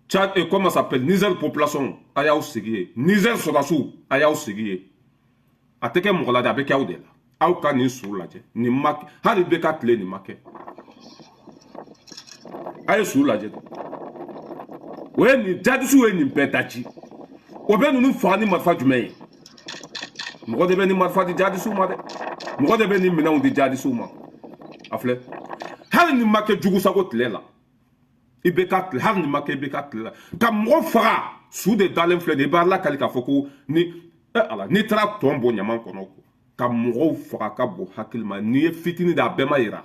Tchad et comment ça s'appelle, Niger population, a y'aw sigi yen. Niger sɔrɔdasiw, a y'aw sigi yen. A tɛ kɛ mɔgɔ la dɛ, a bɛ kɛ aw de la. Aw ka nin su lajɛ, nin ma hali bɛ ka tile nin ma kɛ. A ye su lajɛ, o ye nin jadisiw ye nin bɛɛ daji. O bɛ ninnu faga ni marifa jumɛn ye? Mɔgɔ de bɛ nin marifa di jadisiw ma dɛ, mɔgɔ de bɛ nin minɛnw di jadisiw ma. A filɛ, hali nin ma kɛ jugu sago tile la, i bɛ ka tile, hali nin ma kɛ i bɛ ka tile la ka mɔgɔ faga. Su de dalen filɛ nin ye, i b'a lakali k'a fɔ ko ni ɛ Ala, n'i taara tɔn bɔ ɲaman kɔnɔ ka mɔgɔw faga ka bɔ hakili ma, n'i ye fitinin de, a bɛɛ ma yira.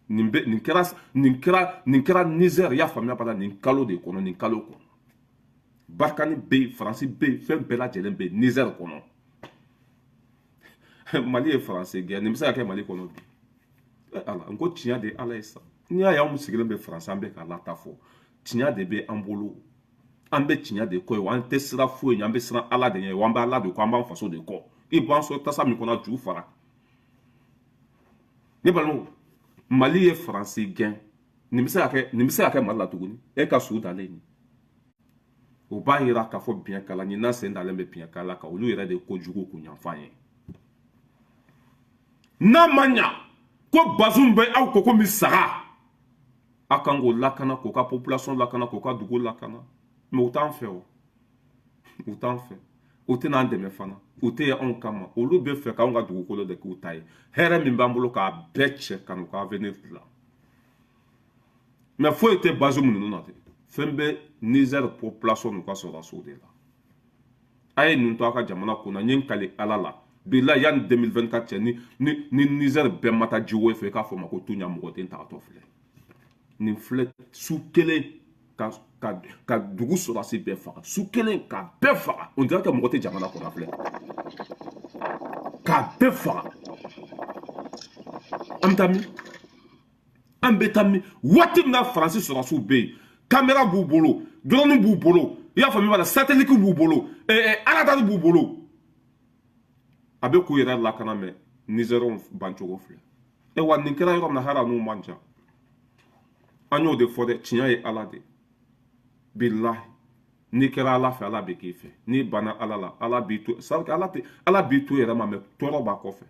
Nin bɛ nin kɛra, nin kɛra, nin kɛra Niger. I y'a faamuya b'a la, nin kalo de kɔnɔ, nin kalo kɔnɔ, Barkhane bɛ yen, Faransi bɛ yen, fɛn bɛɛ lajɛlen bɛ yen Niger kɔnɔ. Mali ye Faransi gɛn, nin bɛ se ka kɛ Mali kɔnɔ bi? Ɛ Ala, n ko tiɲɛ de ye Ala ye sa. N'i y'a ye anw sigilen bɛ Faransi, an bɛ k'a la ta fɔ, tiɲɛ de bɛ an bolo. An bɛ tiɲɛ de kɔ ye, wa an tɛ siran foyi ɲɛ. An bɛ siran Ala de ɲɛ, wa an bɛ Ala de kɔ, an b'an faso de kɔ. I b'an sɔrɔ tasa min kɔnɔ, ju fara. Ne balimaw, Mali ye Faransi gɛn, nin bɛ se ka kɛ, nin bɛ se ka kɛ Mali la tuguni? E ka su dalen ye, o b'a yira k'a fɔ biɲɛkala ɲinan sen dalen bɛ biɲɛkala kan. Olu yɛrɛ de ye kojugu kunyanfan ye. N'a ma ɲa ko Bazoum bɛ aw kɔ komi saga, aw kan k'o lakana, k'o ka population lakana, k'o ka dugu lakana. Mais u t'an fɛ, o u t'an fɛ, u tɛna an dɛmɛ fana, u tɛ anw kama. Olu bɛ fɛ k'anw ka dugukolo de k'u ta ye, hɛrɛ min b'an bolo, k'a bɛɛ cɛ ka n'u ka avenir dilan. Mais foyi tɛ Bazoum ninnu na dɛ, fɛn bɛ Niger population n'u ka sɔrɔdasiw de la. A ye nin to a ka jamana kunna. N ye n kali Ala la, bilahi, yanni 2024 cɛ, ni Niger bɛɛ ma taa jiwo fɛ, i k'a fɔ ma ko tuɲa mɔgɔ den tagatɔ filɛ nin filɛ. Su kelen ka dugu sɔrɔdasi bɛɛ faga, su kelen ka bɛɛ faga, on dirait que mɔgɔ tɛ jamana kɔnɔ. Filɛ k'a bɛɛ faga. An bɛ taa min? An bɛ taa min? Waati min na Faransi sɔrɔdasiw bɛ yen, caméra b'u bolo, drone b'u bolo, i y'a faamu b'a la, satellite b'u bolo, radar b'u bolo, a bɛ k'u yɛrɛ lakana. Mɛ Nizɛriw bancogo filɛ. E wa, nin kɛra yɔrɔ min na, hali n'u man ca, an y'o de fɔ dɛ. Tiɲɛ ye Ala de, bilahi, n'i kɛra Ala fɛ, Ala bɛ k'i fɛ. N'i banna Ala la, Ala b'i to. C'est Ala tɛ, Ala b'i to yɛrɛ ma. Mɛ tɔɔrɔ b'a kɔfɛ,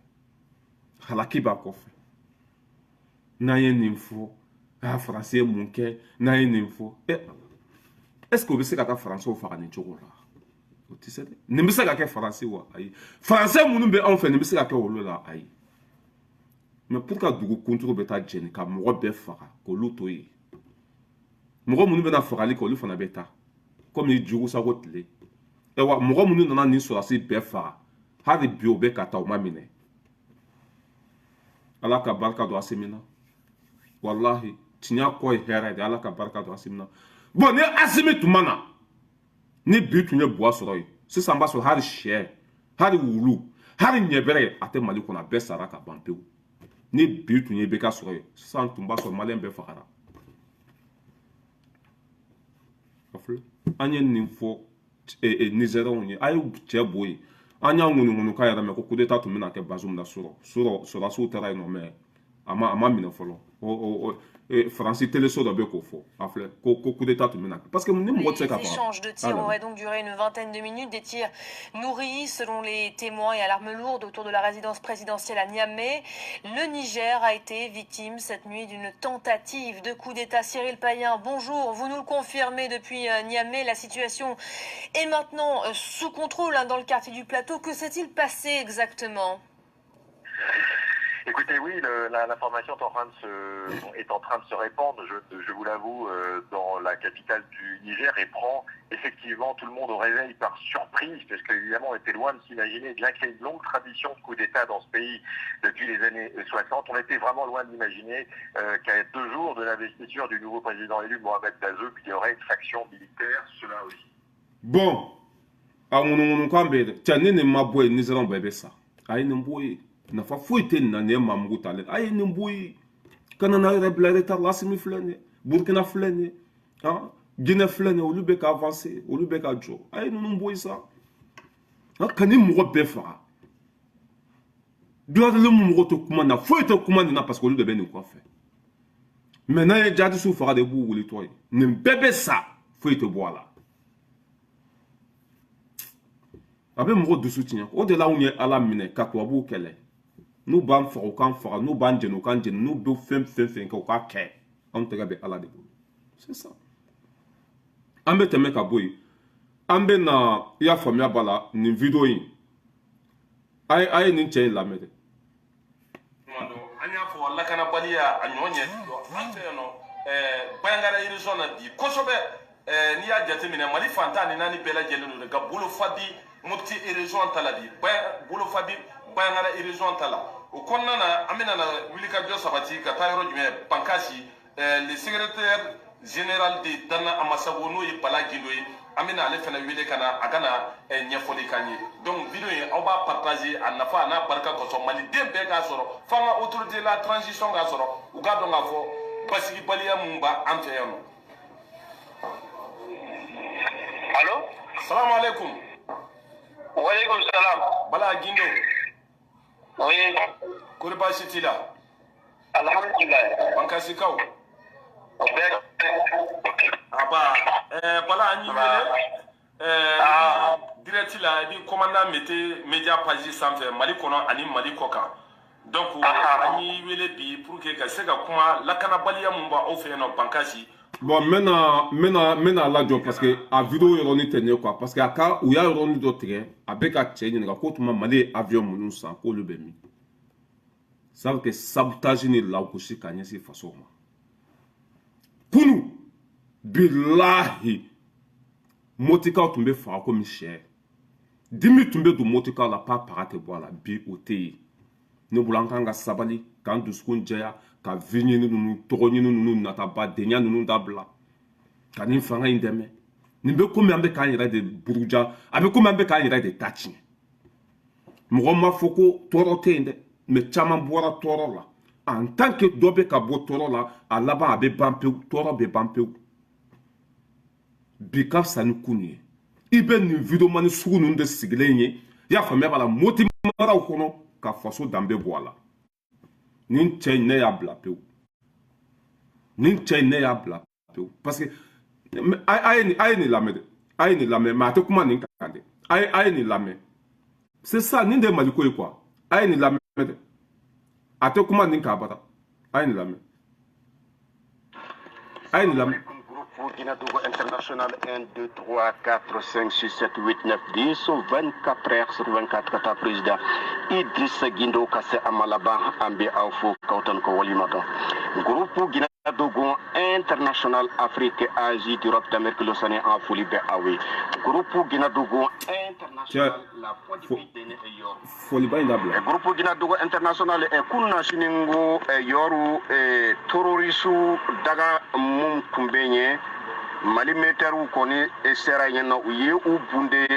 halaki b'a kɔfɛ. N'an ye nin fɔ, a Faransi ye mun kɛ? N'an ye nin fɔ, ɛ, est ce que o bɛ se ka taa Faransiw faga nin cogo la? O tɛ se dɛ. Nin bɛ se ka kɛ Faransi wa? Ayi. Faransɛ minnu bɛ anw fɛ, nin bɛ se ka kɛ olu la? Ayi. Mɛ pour que dugu kuntigi bɛ taa jeni ka mɔgɔ bɛɛ faga k'olu to yen, mɔgɔ minnu bɛna fagali kɛ, olu fana bɛ taa komi jugu sago tile. Wa mɔgɔ minnu nana nin sɔrɔdasi bɛɛ faga, hali bi o bɛ ka taa, o ma minɛ. Ala ka barika don Asimi na. Walahi, tiɲɛ kɔ ye hɛrɛ de. Ala ka barika don Asimi na. Bon, ni Asimi tun ma na, ni bi tun ye buwa sɔrɔ yen sisan, b'a sɔrɔ hali sɛ, hali wulu, hali ɲɛbɛrɛ a tɛ Mali kɔnɔ, a bɛɛ sara ka ban pewu. Ni bi tun ye bɛ ka sɔrɔ yen sisan, tun b'a sɔrɔ Maliyɛn bɛɛ fagara. An ye nin fɔ Nizɛriw ye, a ye cɛ bɔ yen. An y'a ŋunuŋunu k'a yɛrɛ mɛn ko coup d'état tun bɛna kɛ Bazoum na surɔ surɔ, sɔrɔdasiw taara yen nɔ, mɛ a ma minɛ fɔlɔ. O Faransi téléso dɔ bɛ k'o fɔ, a filɛ ko coup d'état tun bɛna kɛ, parce que ni mɔgɔ tɛ se ka Les échanges de tirs auraient donc duré une vingtaine de minutes, des tirs nourris selon les témoins et à l'arme lourde autour de la résidence présidentielle à Niamey. Le Niger a été victime cette nuit d'une tentative de coup d'État. Cyril Payen, bonjour, vous nous le confirmez depuis Niamey, la situation est maintenant sous contrôle, hein, dans le quartier du Plateau. Que s'est-il passé exactement? Écoutez, oui, l'information est en train de se répandre, je vous l'avoue, dans la capitale du Niger et prend effectivement tout le monde au réveil par surprise, parce qu'évidemment on était loin de s'imaginer, bien qu'il y ait une longue tradition de coup d'État dans ce pays depuis les années 60, on était vraiment loin d'imaginer qu'à 2 jours de l'investiture du nouveau président élu, Mohamed Bazoum, il y aurait une faction militaire, cela aussi. Bon, a ŋunuŋunukan bɛ yen dɛ. Cɛ, ni nin ma bɔ yen, Nizɛriw bɛɛ bɛ sa. A ye nin bɔ yen, nafa foyi tɛ nin na. Nin ye maamugu talen. A ye nin bɔ yen, kana n'a yɛrɛ bila retard la. Asimi filɛ nin ye, Burukina filɛ nin ye, han, Guinée filɛ nin ye, olu bɛ ka avancer, olu bɛ ka jɔ. A ye ninnu bɔ yen sa, ka ni mɔgɔ bɛɛ faga. Droit de l'homme mɔgɔ tɛ kuma na, foyi tɛ kuma nin na, parce que olu de bɛ nin kɔfɛ. Mɛ n'an ye jihadisiw faga de, b'u wulitɔ ye. Nin bɛɛ bɛ sa, foyi tɛ bɔ a la. A bɛ mɔgɔ dusu tiɲɛ. O de la anw ye Ala minɛ ka tubabuw kɛlɛ. N'u b'an faga, u k'an faga. N'u b'an jɛni, u k'an jɛni. N'u bɛ fɛn fɛn fɛn kɛ, u k'a kɛ. Anw tɛgɛ bɛ Ala de bolo. C'est ça. An bɛ tɛmɛ ka bɔ yen, an bɛ na. I y'a faamuya b'a la, nin vidéo in, a ye nin cɛ in lamɛn dɛ. An y'a fɔ lakanabaliya a ɲɔ ɲɛ an fɛ yan nɔ, Bandiagara région na bi kosɛbɛ. N'i y'a jateminɛ, Mali fan 14 bɛɛ lajɛlen don ka bolofa bi Mopti région ta la bi, bolofa bi Bandiagara région ta la. O kɔnɔna na, an bɛna na wulikajɔ sabati ka taa yɔrɔ jumɛn? Bankasi, le secrétaire général de Dana Amasago, n'o ye Bala Gindo ye, an bɛna ale fana wele ka na a ka na ɲɛfɔli k'an ye. Donc vidéo in, aw b'a partager a nafa a n'a barika kosɔn, maliden bɛɛ k'a sɔrɔ, f'an ka autorité la transition k'a sɔrɔ, u k'a dɔn k'a fɔ basigibaliya mun b'an fɛ yan nɔ. Allo? Salamu aleykum. Waaleykum salam. Bala Gindo. Oui. Kori baasi t'i la? Alhamdulillah. Bankasikaw? O bɛɛ. Aba Bala, an y'i wele direct la, i bi commandant mete media page sanfɛ, Mali kɔnɔ ani Mali kɔ kan. Donc an y'i wele bi pour que ka se ka kuma lakanabaliya mun b'aw fɛ yen nɔ, Bankasi. Bon, n bɛna lajɔ, parce que a vidéo yɔrɔnin tɛ nin ye quoi, parce que a ka u y'a yɔrɔnin dɔ tigɛ. A bɛ ka cɛ ɲininka ko tuma Mali ye avion minnu san, k'olu bɛ min? Ça veut que sabotage ni lagosi ka ɲɛsin faso ma. Kunu, bilahi, Motikaw tun bɛ faga komi sɛ. Dimi tun bɛ don Motikaw la, pa paga tɛ bɔ a la. Bi o tɛ yen. Ne bolo, an kan ka sabali, k'an dusukun jɛya, ka vie ɲini ninnu, tɔgɔ ɲini ninnu, nataba denya ninnu dabila, ka nin fanga in dɛmɛ. Nin bɛ komi an bɛ k'an yɛrɛ de buruja, a bɛ komi an bɛ k'an yɛrɛ de ta tiɲɛ. Mɔgɔ ma fɔ ko tɔɔrɔ tɛ yen dɛ, mais caman bɔra tɔɔrɔ la. En tant que dɔ bɛ ka bɔ tɔɔrɔ la, a laban a bɛ ban pewu, tɔɔrɔ bɛ ban pewu. Bi ka fisa ni kunun ye. I bɛ nin videomani sugu ninnu de sigilen ye, i y'a faamuya b'a la, Moti maraw kɔnɔ, ka faso danbe bɔ a la. Nin cɛ in, ne y'a bila pewu. Nin cɛ in, ne y'a bila pewu, parce que a ye nin lamɛn dɛ, a ye nin lamɛn. Mais a tɛ kuma nin kan dɛ. A ye nin lamɛn. C'est ça, nin de ye Maliko ye quoi. A ye nin lamɛn dɛ, a tɛ kuma nin kan abada. A ye nin lamɛn, a ye nin lamɛn. Groupe Guinadogo International 1, 2, 3, 4, 5, 6, 7, 8, 9, 10, 24 heures sur 24 ka taa président Idrissa Guindo ka se a ma laban. An bɛ aw fo k'aw tanu ko walima dɔn. Groupe Guinadogo International, Afrique, Asie, d'Europe, d'Amérique, l'Océanie, an foli bɛ aw ye. Groupe Guinadogo International, la voix du pays Bénin et Yoro. Foliba in dabila. Groupe Guinadogo International, kunna sini ngo yɔru terroriste daga mun tun bɛ yen, Mali militaires kɔni sera yen nɔ, u ye u bunde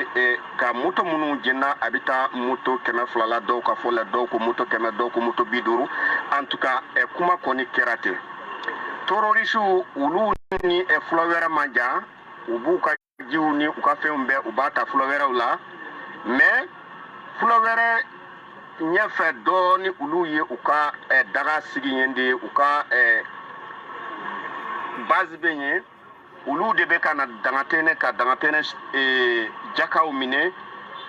ka moto minnu jɛnna, a bɛ taa moto 200 la, dɔw ka fɔ la, dɔw ko moto 100, dɔw ko moto 50. En tout cas, kuma kɔni kɛra ten. Terroriste olu ni fula wɛrɛ man jan, u b'u ka jiw ni u ka fɛnw bɛɛ, u b'a ta fula wɛrɛw la. Mais fula wɛrɛ ɲɛfɛ dɔɔni, olu ye u ka daga sigi yen de, u ka base bɛ yen. Olu de bɛ ka na Dangatɛnɛ, ka Dangatɛnɛ jakaw minɛ,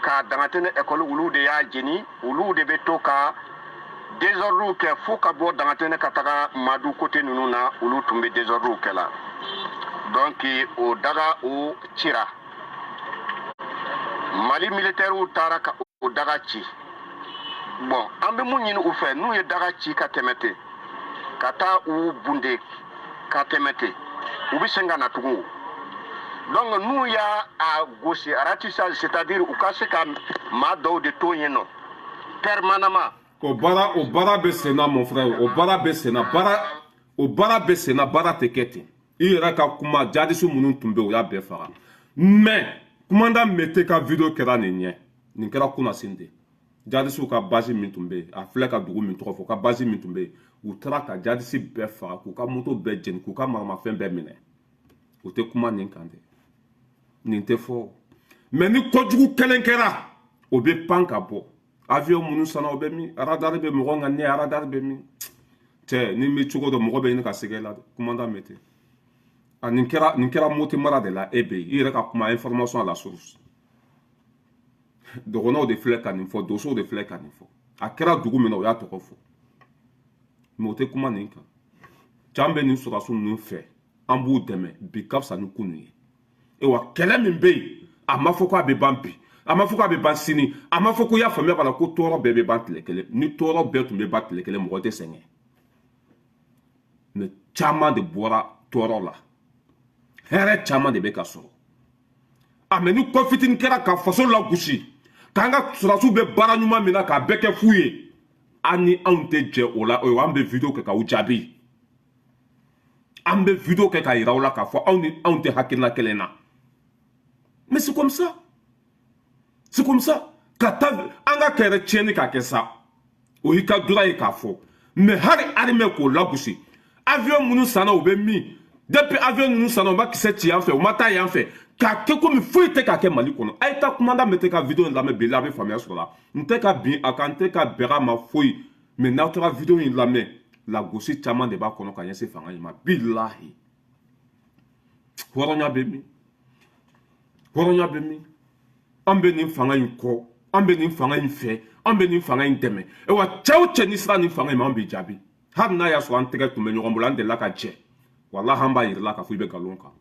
ka Dangatɛnɛ ekɔli, olu de y'a jeni. Olu de bɛ to ka désordre kɛ fo ka bɔ Dangatɛnɛ ka taga Madu côté ninnu na. Olu tun bɛ désordre kɛ la. Donc o daga o cira, Mali militaires taara ka o daga ci. Bon, an bɛ mun ɲini u fɛ? N'u ye daga ci ka tɛmɛ ten, ka taa u bunde ka tɛmɛ ten, u bɛ segin ka na tugun. Donc n'u y'a a gosi, ratissage, c'est à dire u ka se ka maa dɔw de to yen nɔ permanemment. O baara bɛ sen na, mon frère. O baara bɛ sen na, baara o baara bɛ sen na. Baara tɛ kɛ ten. I yɛrɛ ka kuma, jadisi minnu tun bɛ yen, u y'a bɛɛ faga. Mais commandant Mete ka vidéo kɛra nin ɲɛ, nin kɛra kunnasin de. Jadisiw ka base min tun bɛ yen, a filɛ ka dugu min tɔgɔ fɔ, ka base min tun bɛ yen, u taara ka jadisi bɛɛ faga, k'u ka moto bɛɛ jeni, k'u ka maramafɛn bɛɛ minɛ. O tɛ kuma nin kan dɛ, nin tɛ fɔ. Mais ni kojugu kelen kɛra, o bɛ pan ka bɔ. Avion minnu sanna, o bɛ min? Radar bɛ mɔgɔ nka ne radar bɛ min? Cɛ, ni bɛ cogo dɔ, mɔgɔ bɛ ɲini ka sɛgɛ la dɛ. Commandant Mete a, nin kɛra Moti mara de la. E bɛ yen, i yɛrɛ ka kuma, information à la source. Dɔgɔnɔw de filɛ ka nin fɔ, dosow de filɛ ka nin fɔ. A kɛra dugu min na, o y'a tɔgɔ fɔ, mais o tɛ kuma nin kan. Can bɛ nin sɔrɔdasiw ninnu fɛ, an b'u dɛmɛ. Bi ka fisa ni kunun ye. Wa kɛlɛ min bɛ yen, a ma fɔ k'a bɛ ban bi, a ma fɔ k'a bɛ ban sini, a ma fɔ ko, i y'a faamuya b'a la, ko tɔɔrɔ bɛɛ bɛ ban tile kelen. Ni tɔɔrɔ bɛɛ tun bɛ ban tile kelen, mɔgɔ tɛ sɛgɛn. Mais caman de bɔra tɔɔrɔ la, hɛrɛ caman de bɛ ka sɔrɔ a. Mais ni kɔ fitinin kɛra ka faso lagosi, k'an ka sɔrɔdasiw bɛ baara ɲuman min na, k'a bɛɛ kɛ fu ye, an ni anw tɛ jɛ o la. O an bɛ vidéo kɛ k'aw jaabi, an bɛ vidéo kɛ k'a yira aw la k'a fɔ aw ni anw tɛ hakilina kelen na. Mais c'est comme ça, c'est comme ça. Ka taa an ka kɛlɛ tiɲɛni k'a kɛ sa, o y'i ka droit ye k'a fɔ. Mais hali armée k'o lagosi, avion minnu sanna, u bɛ min? Depuis avion ninnu sanna, u ma kisɛ ci yan fɛ, u ma taa yan fɛ, k'a kɛ komi foyi tɛ k'a kɛ Mali kɔnɔ. A ye taa commandant Mete ka vidéo in lamɛn bi la, a bɛ faamuya sɔrɔ la. N tɛ ka bin a kan, n tɛ ka bɛn a ma foyi. Mais n'aw taara vidéo in lamɛn, lagosi caman de b'a kɔnɔ ka ɲɛsin fanga in ma. Bilahi, hɔrɔnya bɛ min? Hɔrɔnya bɛ min? An bɛ nin fanga in kɔ, an bɛ nin fanga in fɛ, an bɛ nin fanga in dɛmɛ. Wa cɛ o cɛ, ni sera nin fanga in ma, an b'i jaabi. Hali n'a y'a sɔrɔ an tɛgɛ tun bɛ ɲɔgɔn bolo, an delila ka jɛ, walahi, an b'a yir'i la k'a fɔ i bɛ nkalon kan.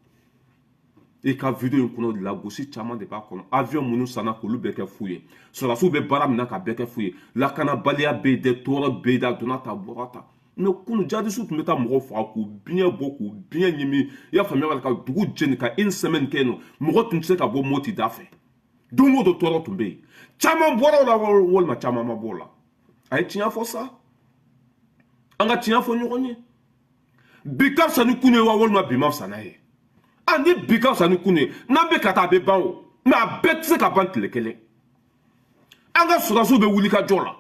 I ka vidéo in kɔnɔ, lagosi caman de b'a kɔnɔ. Avion minnu sanna, k'olu bɛɛ kɛ fu ye. Sɔrɔdasiw bɛ baara min na, ka bɛɛ kɛ fu ye. Lakanabaliya bɛ yen dɛ, tɔɔrɔ bɛ yen dɛ, a donna ta, a bɔra ta. Mais kunu, jadisiw tun bɛ taa mɔgɔw faga, k'u biɲɛ bɔ, k'u biɲɛ ɲimi, i y'a faamuya, ka dugu jeni, ka une semaine kɛ yen nɔ, mɔgɔ tun tɛ se ka bɔ Moti da fɛ. Don o don tɔɔrɔ tun bɛ yen. Caman bɔra o la walima caman ma bɔ o la. A ye tiɲɛ fɔ sa, an ka tiɲɛ fɔ ɲɔgɔn ye. Bi ka fisa ni kunu ye wa, walima bi ma fisa n'a ye? A ni bi ka fisa ni kunu ye, n'an bɛ ka taa, a bɛ ban o, mais a bɛɛ tɛ se ka ban tile kelen. An ka sɔrɔdasiw bɛ wuli ka jɔ la.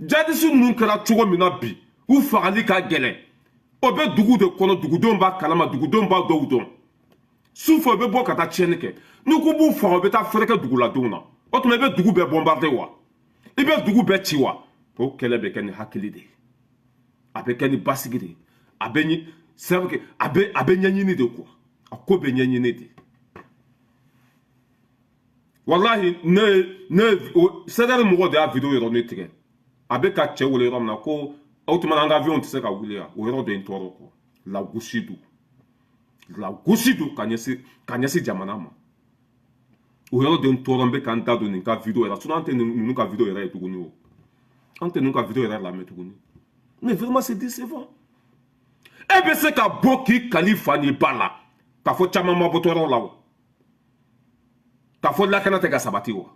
Jadisi ninnu kɛra cogo min na bi, u fagali ka gɛlɛn. O bɛ dugu de kɔnɔ, dugudenw b'a kalama, dugudenw b'a dɔw dɔn. Sufɛ u bɛ bɔ ka taa tiɲɛni kɛ. N'i ko b'u faga, u bɛ taa fɛrɛ kɛ duguladenw na. O tuma, i bɛ dugu bɛɛ bombarder wa? I bɛ dugu bɛɛ ci wa? O kɛlɛ bɛ kɛ ni hakili de ye, a bɛ kɛ ni basigi de ye, a bɛ ɲi c'est a bɛ ɲɛɲini de quoi, a ko bɛ ɲɛɲini de. Walahi, ne o CDR mɔgɔw de y'a vidéo yɔrɔ ne tigɛ. A bɛ ka cɛ wele yɔrɔ min na ko o tuma an ka avion tɛ se ka wuli yan, o yɔrɔ de ye n tɔɔrɔ quoi. Lagosi don, lagosi don ka ɲɛsin jamana ma. O yɔrɔ de n tɔɔrɔ. N bɛ ka n da don nin ka vidéo yɛrɛ, sinon an tɛ ninnu ka vidéo yɛrɛ ye tuguni. O an tɛ ninnu ka vidéo yɛrɛ lamɛn tuguni. Mais vraiment, c'est décevant. E bɛ se ka bɔ k'i kali fa ni ba la k'a fɔ caman ma bɔ tɔɔrɔ la wa, k'a fɔ lakana tɛ ka sabati wa,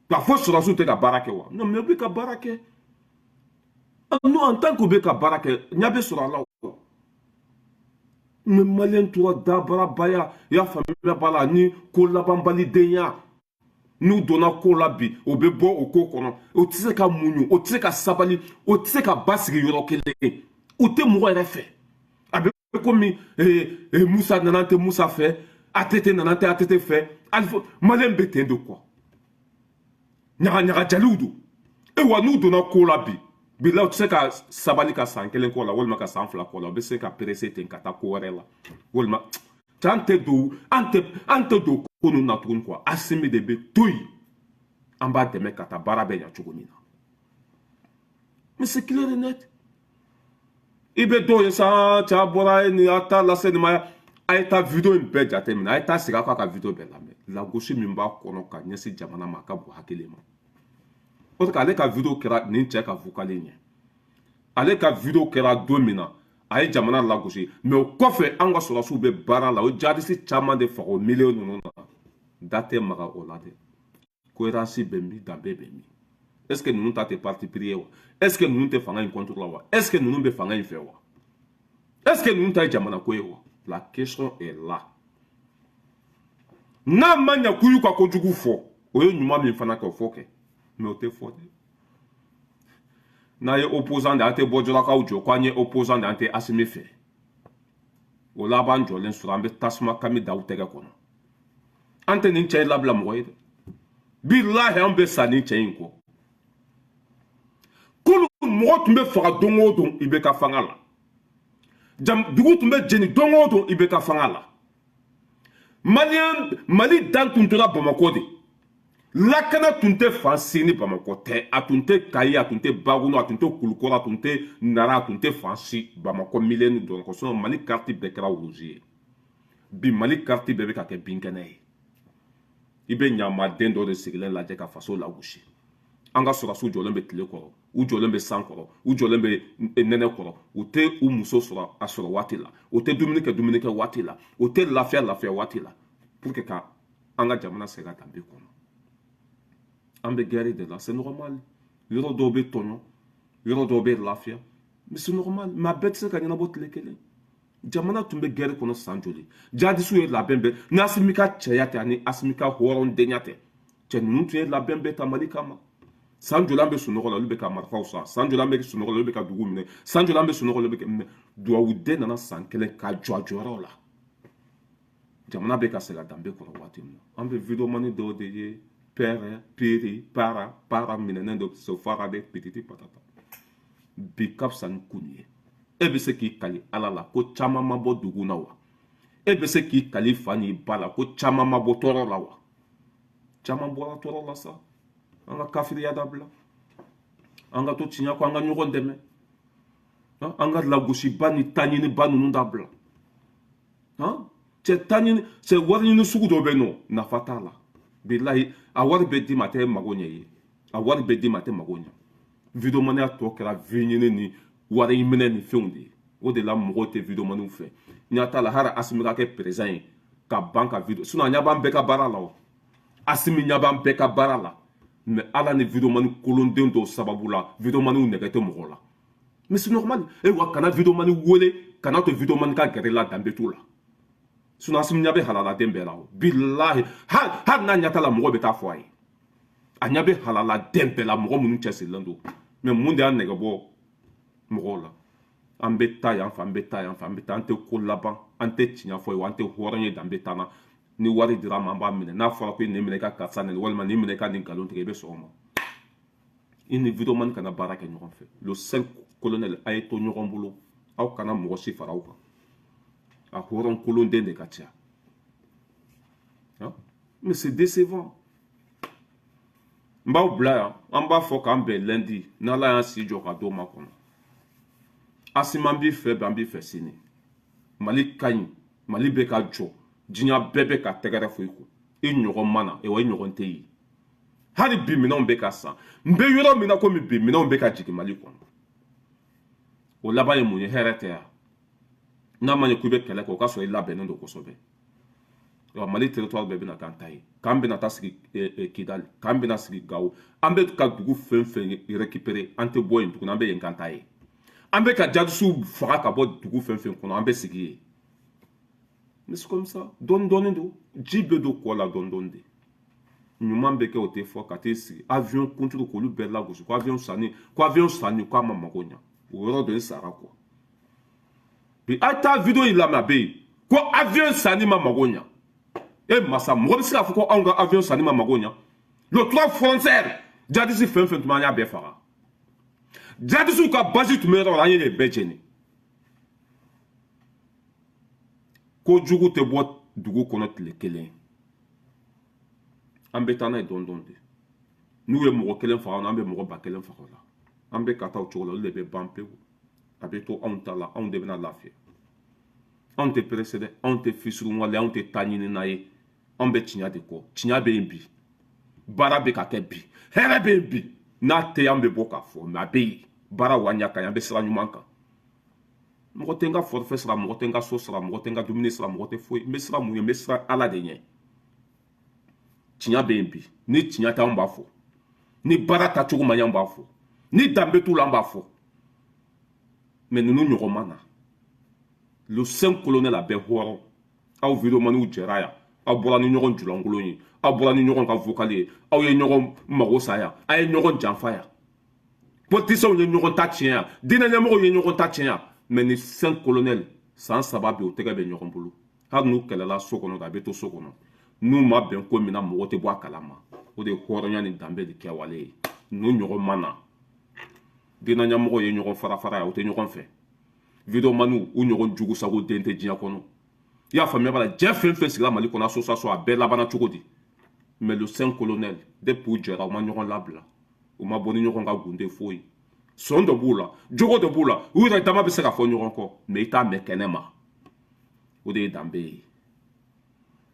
k'a fɔ sɔrɔdasiw tɛ ka baara kɛ wa? Non, mais u bɛ ka baara kɛ. Nous, en tant que u bɛ ka baara kɛ, ɲɛ bɛ sɔrɔ a la o. Mais maliyɛn tora dabarabaya, i y'a faamuya b'a la, ni ko labanbalidenya. N'u donna ko la bi, o bɛ bɔ o ko kɔnɔ. O tɛ se ka muɲu, o tɛ se ka sabali, o tɛ se ka basigi yɔrɔ kelen. U tɛ mɔgɔ yɛrɛ fɛ. A bɛ komi Musa nana, tɛ Musa fɛ, ATT nana, tɛ ATT fɛ. Alifa maliyɛn bɛ ten de quoi, ɲaga ɲagajaliw don. E wa, n'u donna ko la bi bi la, u tɛ se ka sabali ka san kelen k'o la walima ka san 2 k'o la. U bɛ se ka presser ten ka taa ko wɛrɛ la walima cɛ. An tɛ don ko ninnu na tuguni quoi. Asimi de bɛ to yen, an b'a dɛmɛ ka taa, baara bɛ ɲɛ cogo min na. Mais c'est clair et net. I bɛ dɔw ye sa, cɛ bɔra ye nin, a t'a lase nin ma. A ye taa vidéo in bɛɛ jateminɛ, a ye taa segin a k'a ka vidéo bɛɛ lamɛn. Lagosi min b'a kɔnɔ ka ɲɛsin jamana ma, a ka bon hakili ma. O ale ka vidéo kɛra nin cɛ ka vocal ɲɛ. Ale ka vidéo kɛra don min na, a ye jamana lagosi. Mais o kɔfɛ, an ka sɔrɔdasiw bɛ baara la, o jihadiste caman de faga o milieu ninnu na. Da tɛ maga o la dɛ. Cohérence bɛ min? Danbe bɛ min? Est ce que ninnu ta tɛ parti pris ye wa? Est ce que ninnu tɛ fanga in contre la wa? Est ce que ninnu bɛ fanga in fɛ wa? Est ce que ninnu ta ye jamana ko ye wa? La question est là. N'a ma ɲɛ k'u y'u ka kojugu fɔ, o ye ɲuman min fana kɛ, o fɔ kɛ. Mais o tɛ fɔ dɛ. N'a ye opposant de, an tɛ bɔ jɔlakaw jɔ ko an ye opposant de, an tɛ Asimi fɛ. O la, b'an jɔlen sɔrɔ, an bɛ tasuma kami da u tɛgɛ kɔnɔ. An tɛ nin cɛ in labila mɔgɔ ye dɛ. Bilahi, an bɛ sa nin cɛ in kɔ. Kulu mɔgɔ tun bɛ faga don o don i bɛ ka fanga la. Jam dugu tun bɛ jeni don o don i bɛ ka fanga la. Maliyɛn, Mali dan tun tora Bamakɔ de. Lakana tun tɛ fan si ni Bamakɔ tɛ. A tun tɛ Kayi, a tun tɛ Bagunu, a tun tɛ Kulukɔrɔ, a tun tɛ Nara, a tun tɛ fan si, Bamakɔ milieu ni dɔrɔn kɔ. Mali carte bɛɛ kɛra rouge ye. Bi, Mali carte bɛɛ bɛ ka kɛ binkɛnɛ ye. I bɛ ɲamaden dɔ de sigilen lajɛ ka faso lagosi. An ka sɔrɔdasiw jɔlen bɛ tile kɔrɔ, u jɔlen bɛ san kɔrɔ, u jɔlen bɛ nɛnɛ kɔrɔ. U tɛ u muso sɔrɔ a sɔrɔ waati la, u tɛ dumuni kɛ dumuni kɛ waati la, u tɛ lafiya lafiya waati la, pour que ka an ka jamana segin ka danbe kɔnɔ. An bɛ guerre de la, c'est normal. Yɔrɔ dɔw bɛ tɔɲɔ, yɔrɔ dɔw bɛ lafiya, mais c'est normal. Mais a bɛɛ tɛ se ka ɲɛnabɔ tile kelen. Jamana tun bɛ guerre kɔnɔ san joli? Jihadisiw ye labɛn bɛɛ. Ni Asimi ka cɛya tɛ ani Asimi ka hɔrɔndenya tɛ, cɛ ninnu tun ye labɛn bɛɛ ta Mali kama. San joli an bɛ sunɔgɔ la, olu bɛ ka marifaw san? San joli an bɛ sunɔgɔ la, olu bɛ ka dugu minɛ? San joli an bɛ sunɔgɔ la, olu bɛ ka minɛ? Duwawuden nana san kelen ka jɔ a jɔyɔrɔ la. Jamana bɛ ka segin a danbe kɔrɔ waati min na, an bɛ videomani dɔw de ye, pɛrɛ pere para para minɛnen dɔ sofara de pititi patata. Bi ka fisa ni kunu ye. E bɛ se k'i kali Ala la ko caman ma bɔ dugu na wa? E bɛ se k'i kali fa n'i ba la ko caman ma bɔ tɔɔrɔ la wa? Caman bɔra tɔɔrɔ la sa. An ka kafiriya dabila, an ka to tiɲɛ kɔ, an ka ɲɔgɔn dɛmɛ, an ka lagosiba ni taɲiniba ninnu dabila. Cɛ, taɲini, cɛ, wari ɲini sugu dɔ bɛ yen nɔ, nafa t'a la. Bilahi, a wari bɛ d'i ma, a tɛ mago ɲɛ ye. A wari bɛ d'i ma, a tɛ mago ɲɛ. Videomaniya tɔ kɛra vie ɲini ni wari minɛ ni fɛnw de ye. O de la, mɔgɔw tɛ videomaniw fɛ. Ɲɛ t'a la, hali Asimi ka kɛ président ye ka ban ka vidéo, sinon a ɲɛ b'an bɛɛ ka baara la. O Asimi ɲɛ b'an bɛɛ ka baara la. Mais ala ni videomani kolonden dɔw sababu la, videomaniw nɛgɛ tɛ mɔgɔ la. Mais c'est normal. E wa kana videomani wele, kana to videomani ka gɛrɛ la, danbe t'o la. Sinon Asimi ɲɛ bɛ halaladen bɛɛ la o. Bilahi, hali n'a ɲɛ t'a la, mɔgɔ bɛ taa fɔ a ye. A ɲɛ bɛ halaladen bɛɛ la, mɔgɔ minnu cɛsirilen don. Mais mun de y'a nɛgɛ bɔ mɔgɔw la? An bɛ taa yan fɛ, an bɛ taa yan fɛ, an bɛ taa, an tɛ ko laban, an tɛ tiɲɛ fɔ ye wa, an tɛ hɔrɔn ye, danbe t'an na. Ni wari dira an ma, an b'a minɛ. N'a fɔra ko nin minɛ i ka karisa nɛni, walima nin minɛ i ka nin nkalon tigɛ, i bɛ sɔn o ma. I ni videomani kana baara kɛ ɲɔgɔn fɛ. Le 5 colonel, a ye to ɲɔgɔn bolo, aw kana mɔgɔ si fara aw kan. A hɔrɔn kolonden de ka ca. Mais c'est décevant. N b'aw bila yan, an b'a fɔ k'an bɛn lundi, n'Ala y'an si jɔ ka d'o ma kɔnɔ. Asimi, an b'i fɛ bi, an b'i fɛ sini. Mali ka ɲi, Mali bɛ ka jɔ, diɲɛ bɛɛ bɛ ka tɛgɛrɛ fɔ i kun. I ɲɔgɔn ma na, wa i ɲɔgɔn tɛ yen. Hali bi minɛnw bɛ ka san. N bɛ yɔrɔ min na komi bi, minɛnw bɛ ka jigin Mali kɔnɔ. O laban ye mun ye? Hɛrɛ tɛ yan. N'a ma ɲɛ k'i bɛ kɛlɛ kɛ, o ka sɔrɔ i labɛnnen don kosɛbɛ. Wa Mali territoire bɛɛ bɛna k'an ta ye. K'an bɛna taa sigi Kidali, k'an bɛna sigi Gawo. An bɛ ka dugu fɛn fɛn récupérer, an tɛ bɔ yen tuguni, an bɛ yen k'an ta ye. An bɛ ka jadisiw faga ka bɔ dugu fɛn fɛn kɔnɔ, an bɛ sigi yen. Mais c'est comme ça, dɔɔni dɔɔni don, ji bɛ don kɔ la dɔɔni dɔɔni de. Ɲuman bɛ kɛ, o tɛ fɔ. Ka t'i sigi avion kuntigi k'olu bɛɛ lagosi, ko avion sanni, ko avion sanni k'a ma mago ɲa. O yɔrɔ dɔ ye sara kɔ. Bi a ye taa vidéo in lamɛn, a bɛ yen ko avion sanni ma mago ɲa. E masa, mɔgɔ bɛ se k'a fɔ ko anw ka avion sanni ma mago ɲa? Le trois frontières, jadisi fɛn fɛn tun bɛ, an y'a bɛɛ faga. Jadisiw ka basi tun bɛ yɔrɔ la, an ye nin bɛɛ jeni. Kojugu tɛ bɔ dugu kɔnɔ tile kelen. An bɛ taa n'a ye dɔɔni dɔɔni de. N'u ye mɔgɔ kelen faga, an bɛ mɔgɔ 1000 faga o la. An bɛ ka taa o cogo la, olu de bɛ ban pewu. A bɛ to anw ta la, anw de bɛna lafiya. Anw tɛ pressé dɛ, anw tɛ fisuruwale, anw tɛ taa ɲini n'a ye. Anw bɛ tiɲɛ de kɔ. Tiɲɛ bɛ yen bi, baara bɛ ka kɛ bi, hɛrɛ bɛ yen bi. N'a tɛ yen, an bɛ bɔ k'a fɔ, mais a bɛ yen. Baara wa ɲɛ ka ɲi, an bɛ sira ɲuman kan. Mɔgɔ tɛ n ka forfait sara, mɔgɔ tɛ n ka so sara, mɔgɔ tɛ n ka dumuni sara, mɔgɔ tɛ foyi. N bɛ siran mun ye? N bɛ siran Ala de ɲɛ. Tiɲɛ bɛ yen bi. Ni tiɲɛ tɛ, anw b'a fɔ. Ni baara taacogo man ɲi, anw b'a fɔ. Ni danbe t'u la, an b'a fɔ. Mais ninnu ɲɔgɔn ma na. Le 5 colonel, a bɛɛ hɔrɔn. Aw videomaniw jɛra yan, aw bɔra ni ɲɔgɔn julankolon ye, aw bɔra ni ɲɔgɔn ka vocal ye, aw ye ɲɔgɔn mago sa yan, aw ye ɲɔgɔn janfa yan. Politiciens ye ɲɔgɔn ta tiɲɛ yan, diinɛ ɲɛmɔgɔw ye ɲɔgɔn ta tiɲɛ yan. Mais ni 5 colonel, san 3 bi, o tɛgɛ bɛ ɲɔgɔn bolo. Hali n'u kɛlɛla so kɔnɔ, a bɛ to so kɔnɔ. N'u ma bɛn ko min na, mɔgɔ tɛ bɔ a kalama. O de ye hɔrɔnya ni danbe de kɛwale ye. Ninnu ɲɔgɔn ma na. Diinɛ ɲɛmɔgɔw ye ɲɔgɔn fara fara yan, o tɛ ɲɔgɔn fɛ. Videomaniw, u ɲɔgɔn jugu sago den tɛ diɲɛ kɔnɔ. I y'a faamuya b'a la, jɛ fɛn fɛn sigira Mali kɔnɔ, association, a bɛɛ labanna cogo di? Mais le 5 colonel, depuis u jɛra, u ma ɲɔgɔn labila, u ma bɔ ni ɲɔgɔn ka gunde foyi. Sɔn dɔ b'u la, jogo dɔ b'u la, u yɛrɛ dama bɛ se ka fɔ ɲɔgɔn kɔ, mais i t'a mɛn kɛnɛ ma. O de ye danbe ye,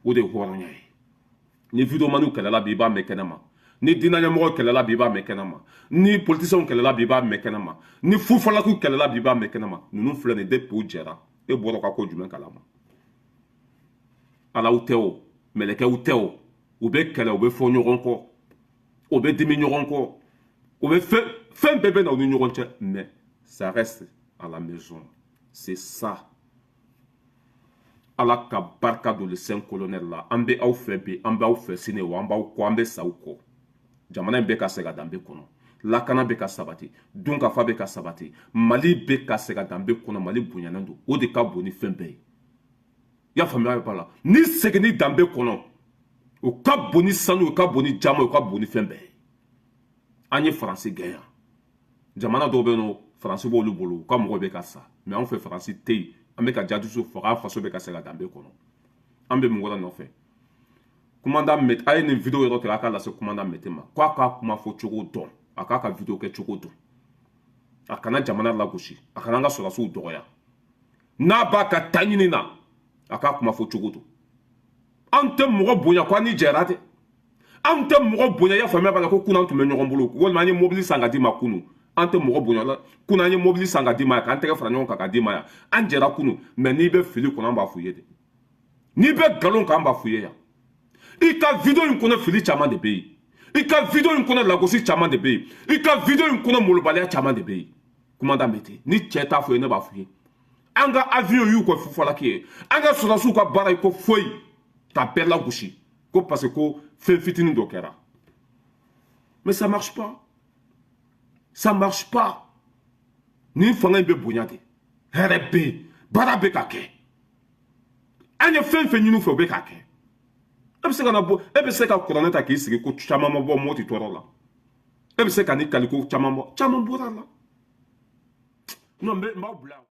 o de ye hɔrɔnya ye. Ni videomaniw kɛlɛla bi, i b'a mɛn kɛnɛ ma. Ni diinɛ ɲɛmɔgɔ kɛlɛla bi, i b'a mɛn kɛnɛ ma. Ni politiciens kɛlɛla bi, i b'a mɛn kɛnɛ ma. Ni fufalakiw kɛlɛla bi, i b'a mɛn kɛnɛ ma. Ninnu filɛ nin, depuis u jɛra, e bɔra ka ko jumɛn kalama? Alaw tɛ o, mɛlɛkɛw tɛ o, u bɛ kɛlɛ, u bɛ fɔ ɲɔgɔn kɔ, u bɛ dimi ɲɔgɔn kɔ, u bɛ fɛn bɛɛ bɛ na u ni ɲɔgɔn cɛ, mais ça reste à la maison. C'est ça. Ala ka barika don le 5 colonel la. An bɛ aw fɛ bi, an bɛ aw fɛ sini, wa an b'aw kɔ, an bɛ sa aw kɔ. Jamana in bɛ ka segin a danbe kɔnɔ, lakana bɛ ka sabati, dunkafa bɛ ka sabati, Mali bɛ ka segin a danbe kɔnɔ, Mali bonyanen don. O de ka bon ni fɛn bɛɛ ye. I y'a faamuya b'a la, ni segin ni danbe kɔnɔ, o ka bon ni sanu, o ka bon ni jama, o ka bon ni fɛn bɛɛ ye. An ye Faransi gɛn yan. Jamana dɔw bɛ yen nɔ, Faransi b'olu bolo, u ka mɔgɔw bɛ ka sa. Mais anw fɛ, Faransi tɛ yen. An bɛ ka jadisiw faga, an faso bɛ ka segin a danbe kɔnɔ. An bɛ mun wɛrɛ nɔfɛ? Commandant Mete, a ye nin vidéo yɔrɔ tigɛ, a k'a lase commandant Mete ma, k'a k'a kuma fɔ cogo dɔn, a k'a ka vidéo kɛ cogo dɔn, a kana jamana lagosi, a kana an ka sɔrɔdasiw dɔgɔya. N'a b'a ka ta ɲini na, a k'a kuma fɔ cogo dɔn. An tɛ mɔgɔ bonya ko an ni jɛra dɛ. An tɛ mɔgɔ bonya, i y'a faamuya b'a la, ko kunun an tun bɛ ɲɔgɔn bolo, walima an ye mobili san ka d'i ma kunun. An tɛ mɔgɔ bonya la. Kunun an ye mobili san ka d'i ma yan, k'an tɛgɛ fara ɲɔgɔn kan ka d'i ma yan, an jɛra kunun. Mais n'i bɛ fili kɔnɔ, an b'a f'u ye dɛ. N'i bɛ nkalon kan, an b'a f'u ye yan. I ka vidéo in kɔnɔ, fili caman de bɛ yen. I ka vidéo in kɔnɔ, lagosi caman de bɛ yen. I ka vidéo in kɔnɔ, molobaliya caman de bɛ yen. Commandant Mété, ni cɛ t'a fɔ ye, ne b'a fɔ ye. An ka avion y'u ka fufalaki ye, an ka sɔrɔdasiw ka baara ye ko foyi ka bɛɛ lagosi ko parce que ko fɛn fitinin dɔ kɛra. Mais ça marche pas, ça marche pas. Nin fanga in bɛ bonya de, hɛrɛ bɛ yen, baara bɛ ka kɛ. An ye fɛn fɛn ɲini u fɛ, u bɛ k'a kɛ. E bɛ se ka na bɔ, e bɛ se ka kuranɛ ta k'i sigi ko caman ma bɔ Moti tɔɔrɔ la. E bɛ se ka ni kaliko caman bɔ, caman bɔra la. Non, n b'aw bila.